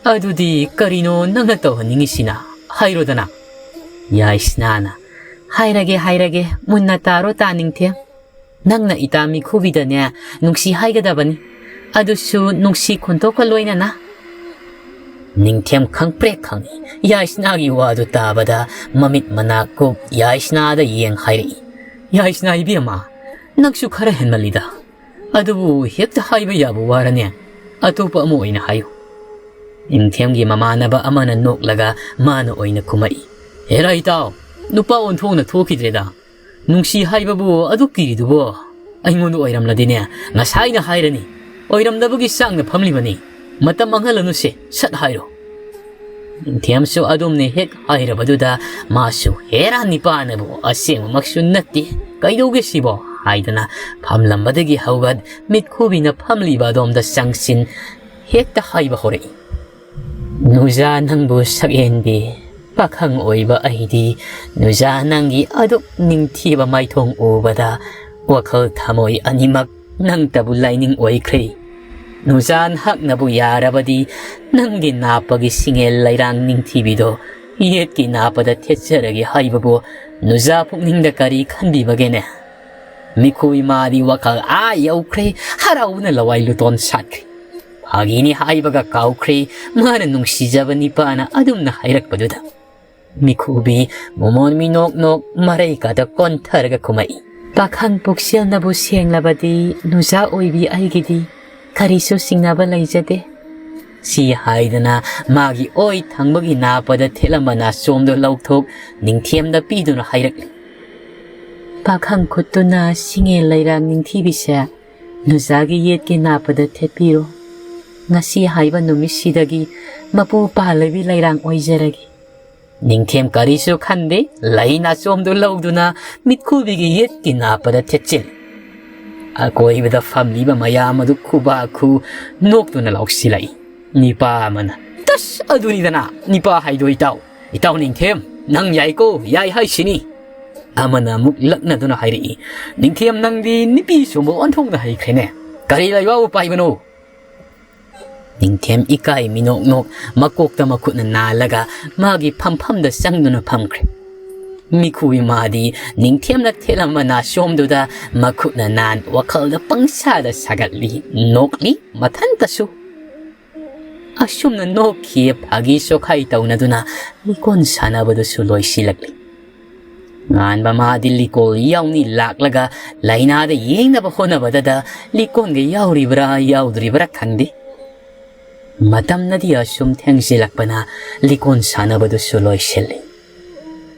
"ꯑꯗꯨꯗꯤ ꯀꯔꯤꯅꯣ ꯅꯪꯅ ꯇꯧꯍꯟꯅꯤꯡꯉꯤꯁꯤꯅ? ꯍꯥꯏꯔꯣꯗꯅ"꯫ ꯌꯥꯏꯁꯅꯥꯅ, "ꯍꯥꯏꯔꯒꯦ, ꯍꯥꯏꯔꯒꯦ, ꯃꯨꯟꯅ ꯇꯥꯔꯣ ꯇꯥ ꯅꯤꯡꯊꯦꯝ꯫ ꯅꯪꯅ ꯏꯇꯥ ꯃꯤꯈꯨꯕꯤꯗꯅꯦ ꯅꯨꯡꯁꯤ ꯍꯥꯏꯒꯗꯕꯅꯤ, ꯑꯗꯨꯁꯨ ꯅꯨꯡꯁꯤ ꯈꯣꯟꯊꯣꯛꯀ ꯂꯣꯏꯅꯅ"꯫ ꯅꯤꯡꯊꯦꯝ ꯈꯪꯄ꯭ꯔꯦꯛ ꯈꯪꯏ꯫ ꯌꯥꯏꯁꯅꯥꯒꯤ ꯋꯥꯗꯨ ꯇꯥꯕꯗ ꯃꯃꯤꯠ ꯃꯅꯥ ꯀꯨꯞ ꯌꯥꯏꯁꯅꯥꯗ ꯌꯦꯡ ꯍꯥꯏꯔꯛꯏ, "ꯌꯥꯏꯁꯅꯥ ꯏꯕꯦꯝꯃ, ꯅꯪꯁꯨ ꯈꯔ ꯍꯦꯟꯃꯜꯂꯤꯗ꯫ ꯑꯗꯨꯕꯨ ꯍꯦꯛꯇ ꯍꯥꯏꯕ ꯌꯥꯕ ꯋꯥꯔꯅꯦ? ꯑꯇꯣꯞꯄ ꯑꯃ ꯑꯣꯏꯅ ꯍꯥꯏꯌꯨ"꯫ ꯅꯤꯡꯊꯦꯝꯒꯤ ꯃꯃꯥꯟꯅꯕ ꯑꯃꯅ ꯅꯣꯛꯂꯒ ꯃꯥꯅ ꯑꯣꯏꯅ ꯈꯨꯝꯃꯛꯏ, "ꯍꯦꯔꯥ ꯏꯇꯥꯎ, ꯅꯨꯄꯥ ꯑꯣꯟꯊꯣꯛꯅ ꯊꯣꯛꯈꯤꯗ꯭ꯔꯦꯗ꯫ ꯅꯨꯡꯁꯤ ꯍꯥꯏꯕꯕꯨ ꯑꯗꯨꯛ ꯀꯤꯔꯤꯗꯨꯕꯣ? ꯑꯩꯉꯣꯟꯗ ꯑꯣꯏꯔꯝꯂꯗꯤꯅꯦ, ꯉꯁꯥꯏꯅ ꯍꯥꯏꯔꯅꯤ꯫ ꯑꯣꯏꯔꯝꯗꯕꯒꯤ ꯆꯥꯡꯅ ꯐꯝꯂꯤꯕꯅꯤ꯫ ꯃꯇꯝ ꯃꯥꯡꯍꯜꯂꯅꯨꯁꯦ, ꯁꯠ ꯍꯥꯏꯔꯣ꯫ ꯅꯤꯡꯊꯦꯝꯁꯨ ꯑꯗꯨꯝꯅ ꯍꯦꯛ ꯍꯥꯏꯔꯕꯗꯨꯗ ꯃꯥꯁꯨ, "ꯍꯦꯔꯥ, ꯅꯤꯄꯥꯅꯕꯨ ꯑꯁꯦꯡꯕꯃꯛꯁꯨ ꯅꯠꯇꯦ, ꯀꯩꯗꯧꯒꯦ ꯁꯤꯕꯣ?" ꯍꯥꯏꯗꯅ ꯐꯝꯂꯝꯕꯗꯒꯤ ꯍꯧꯒꯠ, ꯃꯤꯠꯈꯨꯕꯤꯅ ꯐꯝꯂꯤꯕ ꯑꯗꯣꯝꯗ ꯆꯪꯁꯤꯟ, ꯍꯦꯛꯇ ꯍꯥꯏꯕ ꯍꯧꯔꯛꯏ, "ꯅꯨꯖꯥ, ꯅꯪꯕꯨ ꯁꯛꯍꯦꯟꯕꯤ ꯄꯥꯈꯪ ꯑꯣꯏꯕ ꯑꯩꯗꯤ, ꯅꯨꯖꯥ, ꯅꯪꯒꯤ ꯑꯗꯨꯛ ꯅꯤꯡꯊꯤꯕ ꯃꯥꯏꯊꯣꯡ ꯎꯕꯗ ꯋꯥꯈꯜ ꯊꯃꯣꯏ ꯑꯅꯤꯃꯛ ꯅꯪꯇꯕꯨ ꯂꯥꯏꯅꯤꯡ ꯑꯣꯏꯈ꯭ꯔꯦ꯫ ꯅꯨꯖꯥ, ꯅꯍꯥꯛꯅꯕꯨ ꯌꯥꯔꯕꯗꯤ ꯅꯪꯒꯤ ꯅꯥꯞꯄꯒꯤ ꯁꯤꯡꯉꯦꯜ ꯂꯩꯔꯥꯡ ꯅꯤꯡꯊꯤꯕꯤꯗꯣ ꯌꯦꯠꯀꯤ ꯅꯥꯞꯄꯗ ꯊꯦꯠꯆꯔꯒꯦ ꯍꯥꯏꯕꯕꯨ ꯅꯨꯖꯥ ꯄꯨꯛꯅꯤꯡꯗ ꯀꯔꯤ ꯈꯟꯕꯤꯕꯒꯦꯅꯦ?" ꯃꯤꯈꯨ ꯏꯃꯥꯗꯤ ꯋꯥꯈꯜ ꯑꯥ ꯌꯧꯈ꯭ꯔꯦ, ꯍꯔꯥꯎꯕꯅ ꯂꯋꯥꯏ ꯂꯨꯇꯣꯟ ꯁꯥꯠꯈ꯭ꯔꯦ꯫ ꯐꯥꯒꯤꯅꯤ ꯍꯥꯏꯕꯒ ꯀꯥꯎꯈ꯭ꯔꯦ, ꯃꯥꯅ ꯅꯨꯡꯁꯤꯖꯕ ꯅꯤꯄꯥꯅ ꯑꯗꯨꯝꯅ ꯍꯥꯏꯔꯛꯄꯗꯨꯗ꯫ ꯃꯤꯈꯨꯕꯤ ꯃꯣꯃꯣꯟ ꯃꯤꯅꯣꯛ ꯅꯣꯛ ꯃꯔꯩ ꯀꯥꯗ ꯀꯣꯟꯊꯔꯒ ꯈꯨꯝꯃꯛꯏ, "ꯄꯥꯈꯪ ꯄꯨꯛꯆꯦꯜꯅꯕꯨ ꯁꯦꯡꯂꯕꯗꯤ ꯅꯨꯖꯥ ꯑꯣꯏꯕꯤ ꯑꯩꯒꯤꯗꯤ ꯀꯔꯤꯁꯨ ꯆꯤꯡꯅꯕ ꯂꯩꯖꯗꯦ"꯫ ꯁꯤ ꯍꯥꯏꯗꯅ ꯃꯥꯒꯤ ꯑꯣꯏ ꯊꯪꯕꯒꯤ ꯅꯥꯄꯗ ꯊꯦꯠꯂꯝꯕ ꯅꯥꯆꯣꯝꯗꯨ ꯂꯧꯊꯣꯛ ꯅꯤꯡꯊꯦꯝꯗ ꯄꯤꯗꯨꯅ ꯍꯥꯏꯔꯛꯂꯤ, "ꯄꯥꯈꯪ ꯈꯨꯠꯇꯨꯅ ꯁꯤꯡꯉꯦ ꯂꯩꯔꯥꯡ ꯅꯤꯡꯊꯤꯕꯤꯁꯦ ꯅꯨꯖꯥꯒꯤ ꯌꯦꯠꯀꯤ ꯅꯥꯄꯗ ꯊꯦꯠꯄꯤꯔꯣ꯫ ꯉꯁꯤ ꯍꯥꯏꯕ ꯅꯨꯃꯤꯠꯁꯤꯗꯒꯤ ꯃꯄꯨ ꯄꯥꯜꯂꯕꯤ ꯂꯩꯔꯥꯡ ꯑꯣꯏꯖꯔꯒꯦ"꯫ ꯅꯤꯡꯊꯦꯝ ꯀꯔꯤꯁꯨ ꯈꯟꯗꯦ, ꯂꯩ ꯅꯥꯆꯣꯝꯗꯨ ꯂꯧꯗꯨꯅ ꯃꯤꯠꯈꯨꯕꯤꯒꯤ ꯌꯦꯠꯀꯤ ꯅꯥꯄꯗ ꯊꯦꯠꯆꯤꯜꯂꯤ꯫ ꯑꯀꯣꯏꯕꯗ ꯐꯝꯂꯤꯕ ꯃꯌꯥꯝ ꯑꯗꯨ ꯈꯨꯕꯥꯛ ꯈꯨ ꯅꯣꯛꯇꯨꯅ ꯂꯥꯎꯁꯤꯜꯂꯛꯏ꯫ ꯅꯤꯄꯥ ꯑꯃꯅ, "ꯇꯁ, ꯑꯗꯨꯅꯤꯗꯅ ꯅꯤꯄꯥ ꯍꯥꯏꯗꯣ ꯏꯇꯥꯎ꯫ ꯏꯇꯥꯎ ꯅꯤꯡꯊꯦꯝ, ꯅꯪ ꯌꯥꯏꯀꯣ, ꯌꯥꯏ ꯍꯥꯏꯁꯤꯅꯤ"꯫ ꯑꯃꯅ ꯑꯃꯨꯛ ꯂꯛꯅꯗꯨꯅ ꯍꯥꯏꯔꯛꯏ, "ꯅꯤꯡꯊꯦꯝ, ꯅꯪꯗꯤ ꯅꯨꯄꯤ ꯆꯣꯝꯕ ꯑꯣꯟꯊꯣꯛꯅ ꯍꯩꯈ꯭ꯔꯦꯅꯦ꯫ ꯀꯔꯤ ꯂꯩꯕꯥꯛꯄꯨ ꯄꯥꯏꯕꯅꯣ?" ꯅꯤꯡꯊꯦꯝ ꯏꯀꯥꯏ ꯃꯤꯅꯣꯛ ꯅꯣꯛ ꯃꯀꯣꯛꯇ ꯃꯈꯨꯠꯅ ꯅꯥꯜꯂꯒ ꯃꯥꯒꯤ ꯐꯝꯐꯝꯗ ꯆꯪꯗꯨꯅ ꯐꯝꯈ꯭ꯔꯦ꯫ ꯃꯤꯈꯨ ꯏꯃꯥꯗꯤ ꯅꯤꯡꯊꯦꯝꯅ ꯊꯦꯠꯂꯝꯕ ꯅꯥꯆꯣꯝꯗꯨꯗ ꯃꯈꯨꯠꯅ ꯅꯥꯟ ꯋꯥꯈꯜꯗ ꯄꯪꯁꯥꯗ ꯁꯥꯒꯠꯂꯤ, ꯅꯣꯛꯂꯤ ꯃꯊꯟꯇꯁꯨ꯫ ꯑꯁꯨꯝꯅ ꯅꯣꯛꯈꯤ, ꯐꯥꯒꯤ ꯆꯣꯈꯥꯏ ꯇꯧꯅꯗꯨꯅ ꯂꯤꯀꯣꯟ ꯁꯥꯟꯅꯕꯗꯨꯁꯨ ꯂꯣꯏꯁꯤꯜꯂꯛꯂꯤ꯫ ꯉꯥꯟꯕ ꯃꯥꯗꯤ ꯂꯤꯀꯣꯟ ꯌꯥꯎꯅꯤ ꯂꯥꯛꯂꯒ ꯂꯥꯏꯅꯥꯗ ꯌꯦꯡꯅꯕ ꯍꯣꯠꯅꯕꯗꯗ ꯂꯤꯀꯣꯟꯒ ꯌꯥꯎꯔꯤꯕ꯭ꯔꯥ ꯌꯥꯎꯗ꯭ꯔꯤꯕ꯭ꯔꯥ ꯈꯪꯗꯦ꯫ ꯃꯇꯝꯅꯗꯤ ꯑꯁꯨꯝ ꯊꯦꯡꯖꯤꯜꯂꯛꯄꯅ ꯂꯤꯀꯣꯟ ꯁꯥꯟꯅꯕꯗꯨꯁꯨ ꯂꯣꯏꯁꯤꯜꯂꯤ꯫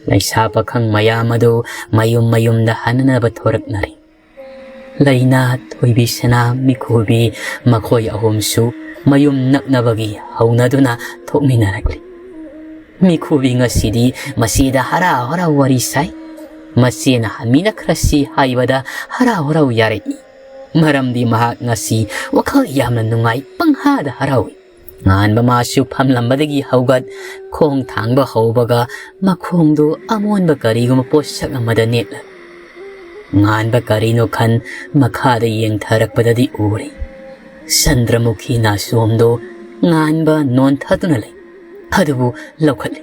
ꯂꯩꯁꯥ ꯄꯥꯈꯪ ꯃꯌꯥꯝ ꯑꯗꯨ ꯃꯌꯨꯝ ꯃꯌꯨꯝꯗ ꯍꯟꯅꯅꯕ ꯊꯣꯔꯛꯅꯔꯤ꯫ ꯂꯩꯅꯥ, ꯊꯣꯏꯕꯤ ꯁꯅꯥ, ꯃꯤꯈꯨꯕꯤ, ꯃꯈꯣꯏ ꯑꯍꯨꯝꯁꯨ ꯃꯌꯨꯝ ꯅꯛꯅꯕꯒꯤ ꯍꯧꯅꯗꯨꯅ ꯊꯣꯛꯃꯤꯟꯅꯔꯛꯂꯤ꯫ ꯃꯤꯈꯨꯕꯤ ꯉꯁꯤꯗꯤ ꯃꯆꯦꯗ ꯍꯔꯥꯎ ꯍꯔꯥꯎ ꯋꯥꯔꯤ ꯁꯥꯏ꯫ ꯃꯆꯦꯅ ꯍꯟꯃꯤꯅꯈ꯭ꯔꯁꯤ ꯍꯥꯏꯕꯗ ꯍꯔꯥꯎ ꯍꯔꯥꯎ ꯌꯥꯔꯛꯏ꯫ ꯃꯔꯝꯗꯤ ꯃꯍꯥꯛ ꯉꯁꯤ ꯋꯥꯈꯜ ꯌꯥꯝꯅ ꯅꯨꯡꯉꯥꯏ, ꯄꯪꯍꯥꯗ ꯍꯔꯥꯎꯏ꯫ ꯉꯥꯟꯕ ꯃꯥꯁꯨ ꯐꯝꯂꯝꯕꯗꯒꯤ ꯍꯧꯒꯠ, ꯈꯣꯡ ꯊꯥꯡꯕ ꯍꯧꯕꯒ ꯃꯈꯣꯡꯗꯨ ꯑꯃꯣꯟꯕ ꯀꯔꯤꯒꯨꯝꯕ ꯄꯣꯠꯁꯛ ꯑꯃꯗ ꯅꯦꯠꯂꯝꯃꯤ꯫ ꯉꯥꯟꯕ ꯀꯔꯤꯅꯣ ꯈꯟ ꯃꯈꯥꯗ ꯌꯦꯡꯊꯔꯛꯄꯗꯗꯤ ꯎꯔꯦ꯫ ꯆꯟꯗ꯭ꯔꯃꯨꯈꯤ ꯅꯥꯆꯣꯝꯗꯣ ꯉꯥꯟꯕ ꯅꯣꯟꯊꯗꯨꯅ ꯂꯩ꯫ ꯑꯗꯨꯕꯨ ꯂꯧꯈꯠꯂꯤ꯫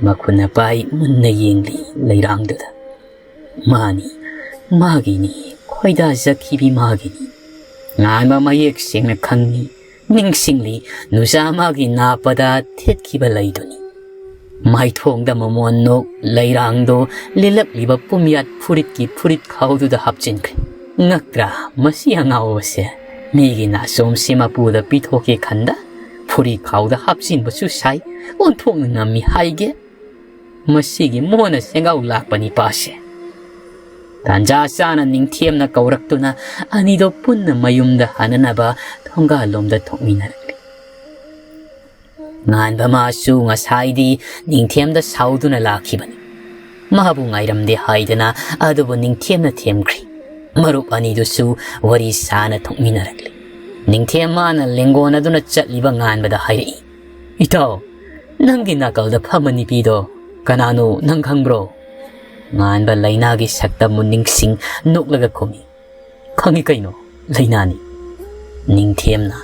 ꯃꯈꯨꯠꯅ ꯄꯥꯏ ꯃꯨꯟꯅ ꯌꯦꯡꯂꯤ ꯂꯩꯔꯥꯡꯗꯨꯗ꯫ ꯃꯥꯅꯤ, ꯃꯥꯒꯤꯅꯤ, ꯈꯣꯏꯗꯥꯖꯈꯤꯕꯤ ꯃꯥꯒꯤꯅꯤ꯫ ꯉꯥꯟꯕ ꯃꯌꯦꯛ ꯁꯦꯡꯅ ꯈꯪꯏ, ꯅꯤꯡꯁꯤꯡꯂꯤ, ꯅꯨꯖꯥ ꯃꯥꯒꯤ ꯅꯥꯞꯄꯗ ꯊꯦꯠꯈꯤꯕ ꯂꯩꯗꯨꯅꯤ꯫ ꯃꯥꯏꯊꯣꯡꯗ ꯃꯃꯣꯟ ꯅꯣꯛ ꯂꯩꯔꯥꯡꯗꯣ ꯂꯤꯜꯂꯛꯂꯤꯕ ꯄꯨꯝꯌꯥꯠ ꯐꯨꯔꯤꯠꯀꯤ ꯐꯨꯔꯤꯠ ꯈꯥꯎꯗꯨꯗ ꯍꯥꯞꯆꯤꯟꯈ꯭ꯔꯦ꯫ ꯉꯛꯇ꯭ꯔꯥ ꯃꯁꯤ ꯑꯉꯥꯎꯕꯁꯦ? ꯃꯤꯒꯤ ꯅꯥꯆꯣꯝꯁꯤ ꯃꯄꯨꯗ ꯄꯤꯊꯣꯛꯀꯦ ꯈꯟꯗ ꯐꯨꯔꯤꯠ ꯈꯥꯎꯗ ꯍꯥꯞꯆꯤꯟꯕꯁꯨ ꯁꯥꯏ, ꯑꯣꯟꯊꯣꯛꯅ ꯉꯝꯃꯤ ꯍꯥꯏꯒꯦ꯫ ꯃꯁꯤꯒꯤ ꯃꯣꯟꯅ ꯁꯦꯡꯒꯥꯎ ꯂꯥꯛꯄ ꯅꯤꯄꯥꯁꯦ꯫ ꯇꯥꯟꯖꯥ ꯆꯥꯅ ꯅꯤꯡꯊꯦꯝꯅ ꯀꯧꯔꯛꯇꯨꯅ ꯑꯅꯤꯗꯣ ꯄꯨꯟꯅ ꯃꯌꯨꯝꯗ ꯍꯟꯅꯅꯕ ꯊꯣꯡꯒꯥꯜꯂꯣꯝꯗ ꯊꯣꯛꯃꯤꯟꯅꯔꯛꯂꯤ꯫ ꯉꯥꯟꯕ ꯃꯥꯁꯨ ꯉꯁꯥꯏꯗꯤ ꯅꯤꯡꯊꯦꯝꯗ ꯁꯥꯎꯗꯨꯅ ꯂꯥꯛꯈꯤꯕꯅꯤ꯫ ꯃꯥꯕꯨ ꯉꯥꯏꯔꯝꯗꯦ ꯍꯥꯏꯗꯅ ꯑꯗꯨꯕꯨ ꯅꯤꯡꯊꯦꯝꯅ ꯊꯦꯝꯈ꯭ꯔꯤ꯫ ꯃꯔꯨꯞ ꯑꯅꯤꯗꯨꯁꯨ ꯋꯥꯔꯤ ꯁꯥꯅ ꯊꯣꯛꯃꯤꯟꯅꯔꯛꯂꯤ꯫ ꯅꯤꯡꯊꯦꯝ ꯃꯥꯅ ꯂꯦꯡꯒꯣꯟꯅꯗꯨꯅ ꯆꯠꯂꯤꯕ ꯉꯥꯟꯕꯗ ꯍꯥꯏꯔꯛꯏ, "ꯏꯇꯥꯎ, ꯅꯪꯒꯤ ꯅꯥꯀꯜꯗ ꯐꯝꯕ ꯅꯨꯄꯤꯗꯣ ꯀꯅꯥꯅꯣ ꯅꯪ ꯈꯪꯕ꯭ꯔꯣ?" ꯉꯥꯟꯕ ꯂꯩꯅꯥꯒꯤ ꯁꯛꯇꯝꯕꯨ ꯅꯤꯡꯁꯤꯡ ꯅꯣꯛꯂꯒ ꯈꯨꯝꯃꯤ, "ꯈꯪꯉꯤ ꯀꯩꯅꯣ, ꯂꯩꯅꯥꯅꯤ꯫" ꯅꯤꯡꯊꯦꯝꯅ,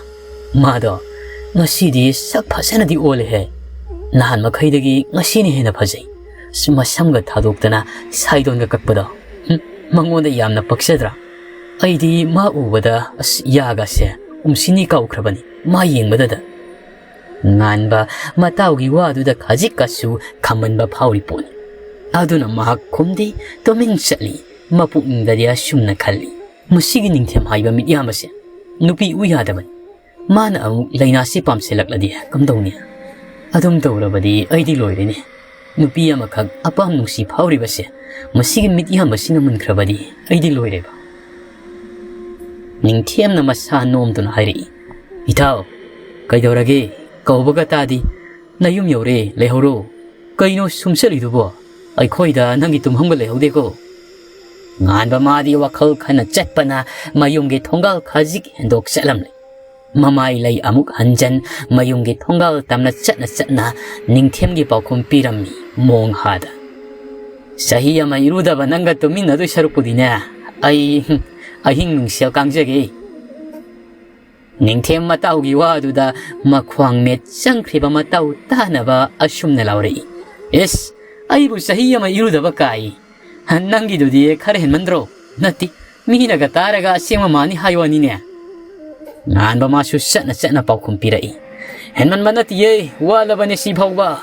"ꯃꯥꯗꯣ ꯉꯁꯤꯗꯤ ꯁꯛ ꯐꯖꯅꯗꯤ ꯑꯣꯜꯂꯦꯍꯦ꯫ ꯅꯍꯥꯟ ꯃꯈꯩꯗꯒꯤ ꯉꯁꯤꯅ ꯍꯦꯟꯅ ꯐꯖꯩ꯫ ꯑꯁ, ꯃꯁꯝꯒ ꯊꯥꯗꯣꯛꯇꯅ ꯁꯥꯏꯗꯣꯟꯒ ꯀꯛꯄꯗꯣ꯫ ꯍꯨꯝ, ꯃꯉꯣꯟꯗ ꯌꯥꯝꯅ ꯄꯛꯆꯗ꯭ꯔꯥ? ꯑꯩꯗꯤ ꯃꯥ ꯎꯕꯗ, ꯑꯁ, ꯌꯥꯒꯁꯦ ꯎꯝꯁꯤꯅꯤ ꯀꯥꯎꯈ꯭ꯔꯕꯅꯤ ꯃꯥ ꯌꯦꯡꯕꯗꯗ꯫" ꯉꯥꯟꯕ ꯃꯇꯥꯎꯒꯤ ꯋꯥꯗꯨꯗ ꯈꯖꯤꯛꯀꯁꯨ ꯈꯝꯃꯟꯕ ꯐꯥꯎꯔꯤ ꯄꯣꯠꯅꯤ꯫ ꯑꯗꯨꯅ ꯃꯍꯥꯛ ꯈꯨꯝꯗꯦ, ꯇꯨꯃꯤꯟ ꯆꯠꯂꯤ꯫ ꯃꯄꯨꯛꯅꯤꯡꯗꯗꯤ ꯑꯁꯨꯝꯅ ꯈꯜꯂꯤ, "ꯃꯁꯤꯒꯤ ꯅꯤꯡꯊꯦꯝ ꯍꯥꯏꯕ ꯃꯤꯠꯌꯥꯝꯕꯁꯦ ꯅꯨꯄꯤ ꯎ ꯌꯥꯗꯕꯅꯤ꯫ ꯃꯥꯅ ꯑꯃꯨꯛ ꯂꯩꯅꯥꯁꯤ ꯄꯥꯝꯁꯤꯜꯂꯛꯂꯗꯤ ꯀꯝꯗꯧꯅꯤ? ꯑꯗꯨꯝ ꯇꯧꯔꯕꯗꯤ ꯑꯩꯗꯤ ꯂꯣꯏꯔꯦꯅꯦ꯫ ꯅꯨꯄꯤ ꯑꯃꯈꯛ ꯑꯄꯥꯝ ꯅꯨꯡꯁꯤ ꯐꯥꯎꯔꯤꯕꯁꯦ ꯃꯁꯤꯒꯤ ꯃꯤꯠꯌꯥꯝꯕꯁꯤꯅ ꯃꯨꯟꯈ꯭ꯔꯕꯗꯤ ꯑꯩꯗꯤ ꯂꯣꯏꯔꯦꯕ꯫" ꯅꯤꯡꯊꯦꯝꯅ ꯃꯁꯥ ꯅꯣꯝꯗꯨꯅ ꯍꯥꯏꯔꯛꯏ, "ꯏꯇꯥꯎ, ꯀꯩꯗꯧꯔꯒꯦ? ꯀꯧꯕꯒ ꯇꯥꯗꯤ꯫ ꯅꯌꯨꯝ ꯌꯧꯔꯦ, ꯂꯩꯍꯧꯔꯣ꯫ ꯀꯩꯅꯣ ꯁꯨꯝ ꯆꯠꯂꯤꯗꯨꯕꯣ? ꯑꯩꯈꯣꯏꯗ ꯅꯪꯒꯤ ꯇꯨꯝꯐꯝꯒ ꯂꯩꯍꯧꯗꯦꯀꯣ?" ꯉꯥꯟꯕ ꯃꯥꯗꯤ ꯋꯥꯈꯜ ꯈꯟꯅ ꯆꯠꯄꯅ ꯃꯌꯨꯝꯒꯤ ꯊꯣꯡꯒꯥꯜ ꯈꯖꯤꯛ ꯍꯦꯟꯗꯣꯛ ꯆꯠꯂꯝꯂꯦ꯫ ꯃꯃꯥꯏ ꯂꯩ ꯑꯃꯨꯛ ꯍꯟꯖꯟ ꯃꯌꯨꯝꯒꯤ ꯊꯣꯡꯒꯥꯜ ꯇꯝꯅ ꯆꯠꯅ ꯆꯠꯅ ꯅꯤꯡꯊꯦꯝꯒꯤ ꯄꯥꯎꯈꯨꯝ ꯄꯤꯔꯝꯃꯤ ꯃꯣꯡ ꯍꯥꯗ꯫ "ꯆꯍꯤ ꯑꯃ ꯏꯔꯨꯗꯕ ꯅꯪꯒ ꯇꯨꯃꯤꯟꯅꯗꯣꯏ ꯁꯔꯨꯛꯄꯨꯗꯤꯅꯦ, ꯑꯩ ꯑꯍꯤꯡ ꯅꯨꯡꯁꯦꯜ ꯀꯥꯡꯖꯒꯦ꯫" ꯅꯤꯡꯊꯦꯝ ꯃꯇꯥꯎꯒꯤ ꯋꯥꯗꯨꯗ ꯃꯈ꯭ꯋꯥꯡ ꯃꯦꯠ ꯆꯪꯈ꯭ꯔꯤꯕ ꯃꯇꯥꯎ ꯇꯥꯅꯕ ꯑꯁꯨꯝꯅ ꯂꯥꯎꯔꯛꯏ, "ꯏꯁ, ꯑꯩꯕꯨ ꯆꯍꯤ ꯑꯃ ꯏꯔꯨꯗꯕ ꯀꯥꯏ? ꯅꯪꯒꯤꯗꯨꯗꯤ ꯈꯔ ꯍꯦꯟꯃꯟꯗ꯭ꯔꯣ? ꯅꯠꯇꯦ, ꯃꯤꯅꯒ ꯇꯥꯔꯒ ꯑꯁꯦꯡꯕ ꯃꯥꯅꯤ ꯍꯥꯏ ꯋꯥꯅꯤꯅꯦ꯫" ꯉꯥꯟꯕ ꯃꯥꯁꯨ ꯆꯠꯅ ꯆꯠꯅ ꯄꯥꯎꯈꯨꯝ ꯄꯤꯔꯛꯏ, "ꯍꯦꯟꯃꯟꯕ ꯅꯠꯇꯤꯌꯦ, ꯋꯥꯠꯂꯕꯅꯦ ꯁꯤ ꯐꯥꯎꯕ꯫"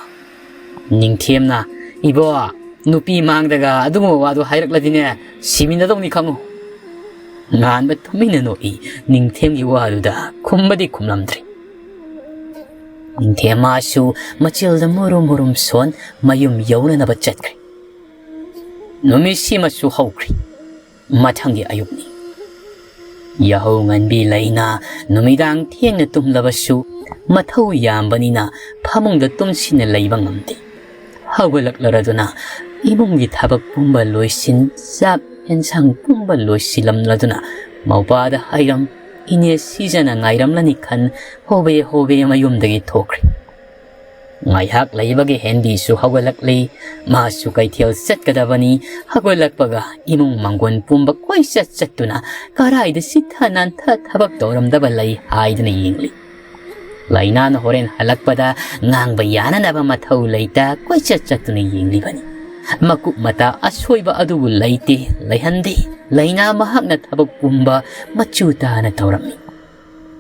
ꯅꯤꯡꯊꯦꯝꯅ, "ꯏꯕꯣ, ꯅꯨꯄꯤ ꯃꯥꯡꯗꯒ ꯑꯗꯨꯒꯨꯝꯕ ꯋꯥꯗꯣ ꯍꯥꯏꯔꯛꯂꯗꯤꯅꯦ, ꯁꯤꯃꯤꯟꯅꯗꯧꯅꯤ ꯈꯪꯉꯨ꯫" ꯉꯥꯟꯕ ꯇꯨꯃꯤꯟꯅ ꯅꯣꯛꯏ, ꯅꯤꯡꯊꯦꯝꯒꯤ ꯋꯥꯗꯨꯗ ꯈꯨꯝꯕꯗꯤ ꯈꯨꯝꯂꯝꯗ꯭ꯔꯤ꯫ ꯅꯤꯡꯊꯦꯝ ꯃꯥꯁꯨ ꯃꯆꯤꯜꯗ ꯃꯨꯔꯨꯝ ꯃꯨꯔꯨꯝ ꯁꯣꯟ ꯃꯌꯨꯝ ꯌꯧꯅꯅꯕ ꯆꯠꯈ꯭ꯔꯦ꯫ ꯅꯨꯃꯤꯠꯁꯤꯃꯁꯨ ꯍꯧꯈ꯭ꯔꯤ꯫ ꯃꯊꯪꯒꯤ ꯑꯌꯨꯛꯅꯤ꯫ ꯌꯥꯍꯧ ꯉꯟꯕꯤ ꯂꯩꯅꯥ ꯅꯨꯃꯤꯗꯥꯡ ꯊꯦꯡꯅ ꯇꯨꯝꯂꯕꯁꯨ ꯃꯊꯧ ꯌꯥꯝꯕꯅꯤꯅ ꯐꯃꯨꯡꯗ ꯇꯨꯝꯁꯤꯟꯅ ꯂꯩꯕ ꯉꯝꯗꯦ꯫ ꯍꯧꯒꯠꯂꯛꯂꯔꯗꯨꯅ ꯏꯃꯨꯡꯒꯤ ꯊꯕꯛ ꯄꯨꯝꯕ ꯂꯣꯏꯁꯤꯟ, ꯆꯥꯛ ꯑꯦꯟꯁꯥꯡ ꯄꯨꯝꯕ ꯂꯣꯏꯁꯤꯜꯂꯝꯂꯗꯨꯅ ꯃꯧꯄꯥꯗ ꯍꯥꯏꯔꯝ, ꯏꯅꯦ ꯁꯤꯖꯅ ꯉꯥꯏꯔꯝꯂꯅꯤ ꯈꯟ ꯍꯣꯕꯦ ꯍꯣꯕꯦ ꯃꯌꯨꯝꯗꯒꯤ ꯊꯣꯛꯈ꯭ꯔꯦ꯫ ꯉꯥꯏꯍꯥꯛ ꯂꯩꯕꯒ ꯍꯦꯟꯕꯤꯁꯨ ꯍꯧꯒꯠꯂꯛꯂꯤ꯫ ꯃꯥꯁꯨ ꯀꯩꯊꯦꯜ ꯆꯠꯀꯗꯕꯅꯤ꯫ ꯍꯧꯒꯠꯂꯛꯄꯒ ꯏꯃꯨꯡ ꯃꯪꯒꯣꯟ ꯄꯨꯝꯕ ꯀꯣꯏꯆꯠ ꯆꯠꯇꯨꯅ ꯀꯔꯥꯏꯗ ꯆꯤꯠꯊ ꯅꯥꯟꯊ ꯊꯕꯛ ꯇꯧꯔꯝꯗꯕ ꯂꯩ ꯍꯥꯏꯗꯨꯅ ꯌꯦꯡꯂꯤ꯫ ꯂꯩꯅꯥꯅ ꯍꯣꯔꯦꯟ ꯍꯜꯂꯛꯄꯗ ꯉꯥꯡꯕ ꯌꯥꯅꯅꯕ ꯃꯊꯧ ꯂꯩꯇ ꯀꯣꯏꯆꯠ ꯆꯠꯇꯨꯅ ꯌꯦꯡꯂꯤꯕꯅꯤ꯫ ꯃꯀꯨꯞ ꯃꯇꯥ ꯑꯁꯣꯏꯕ ꯑꯗꯨꯕꯨ ꯂꯩꯇꯦ, ꯂꯩꯍꯟꯗꯦ꯫ ꯂꯩꯅꯥ ꯃꯍꯥꯛꯅ ꯊꯕꯛ ꯄꯨꯝꯕ ꯃꯆꯨ ꯇꯥꯅ ꯇꯧꯔꯝꯃꯤ꯫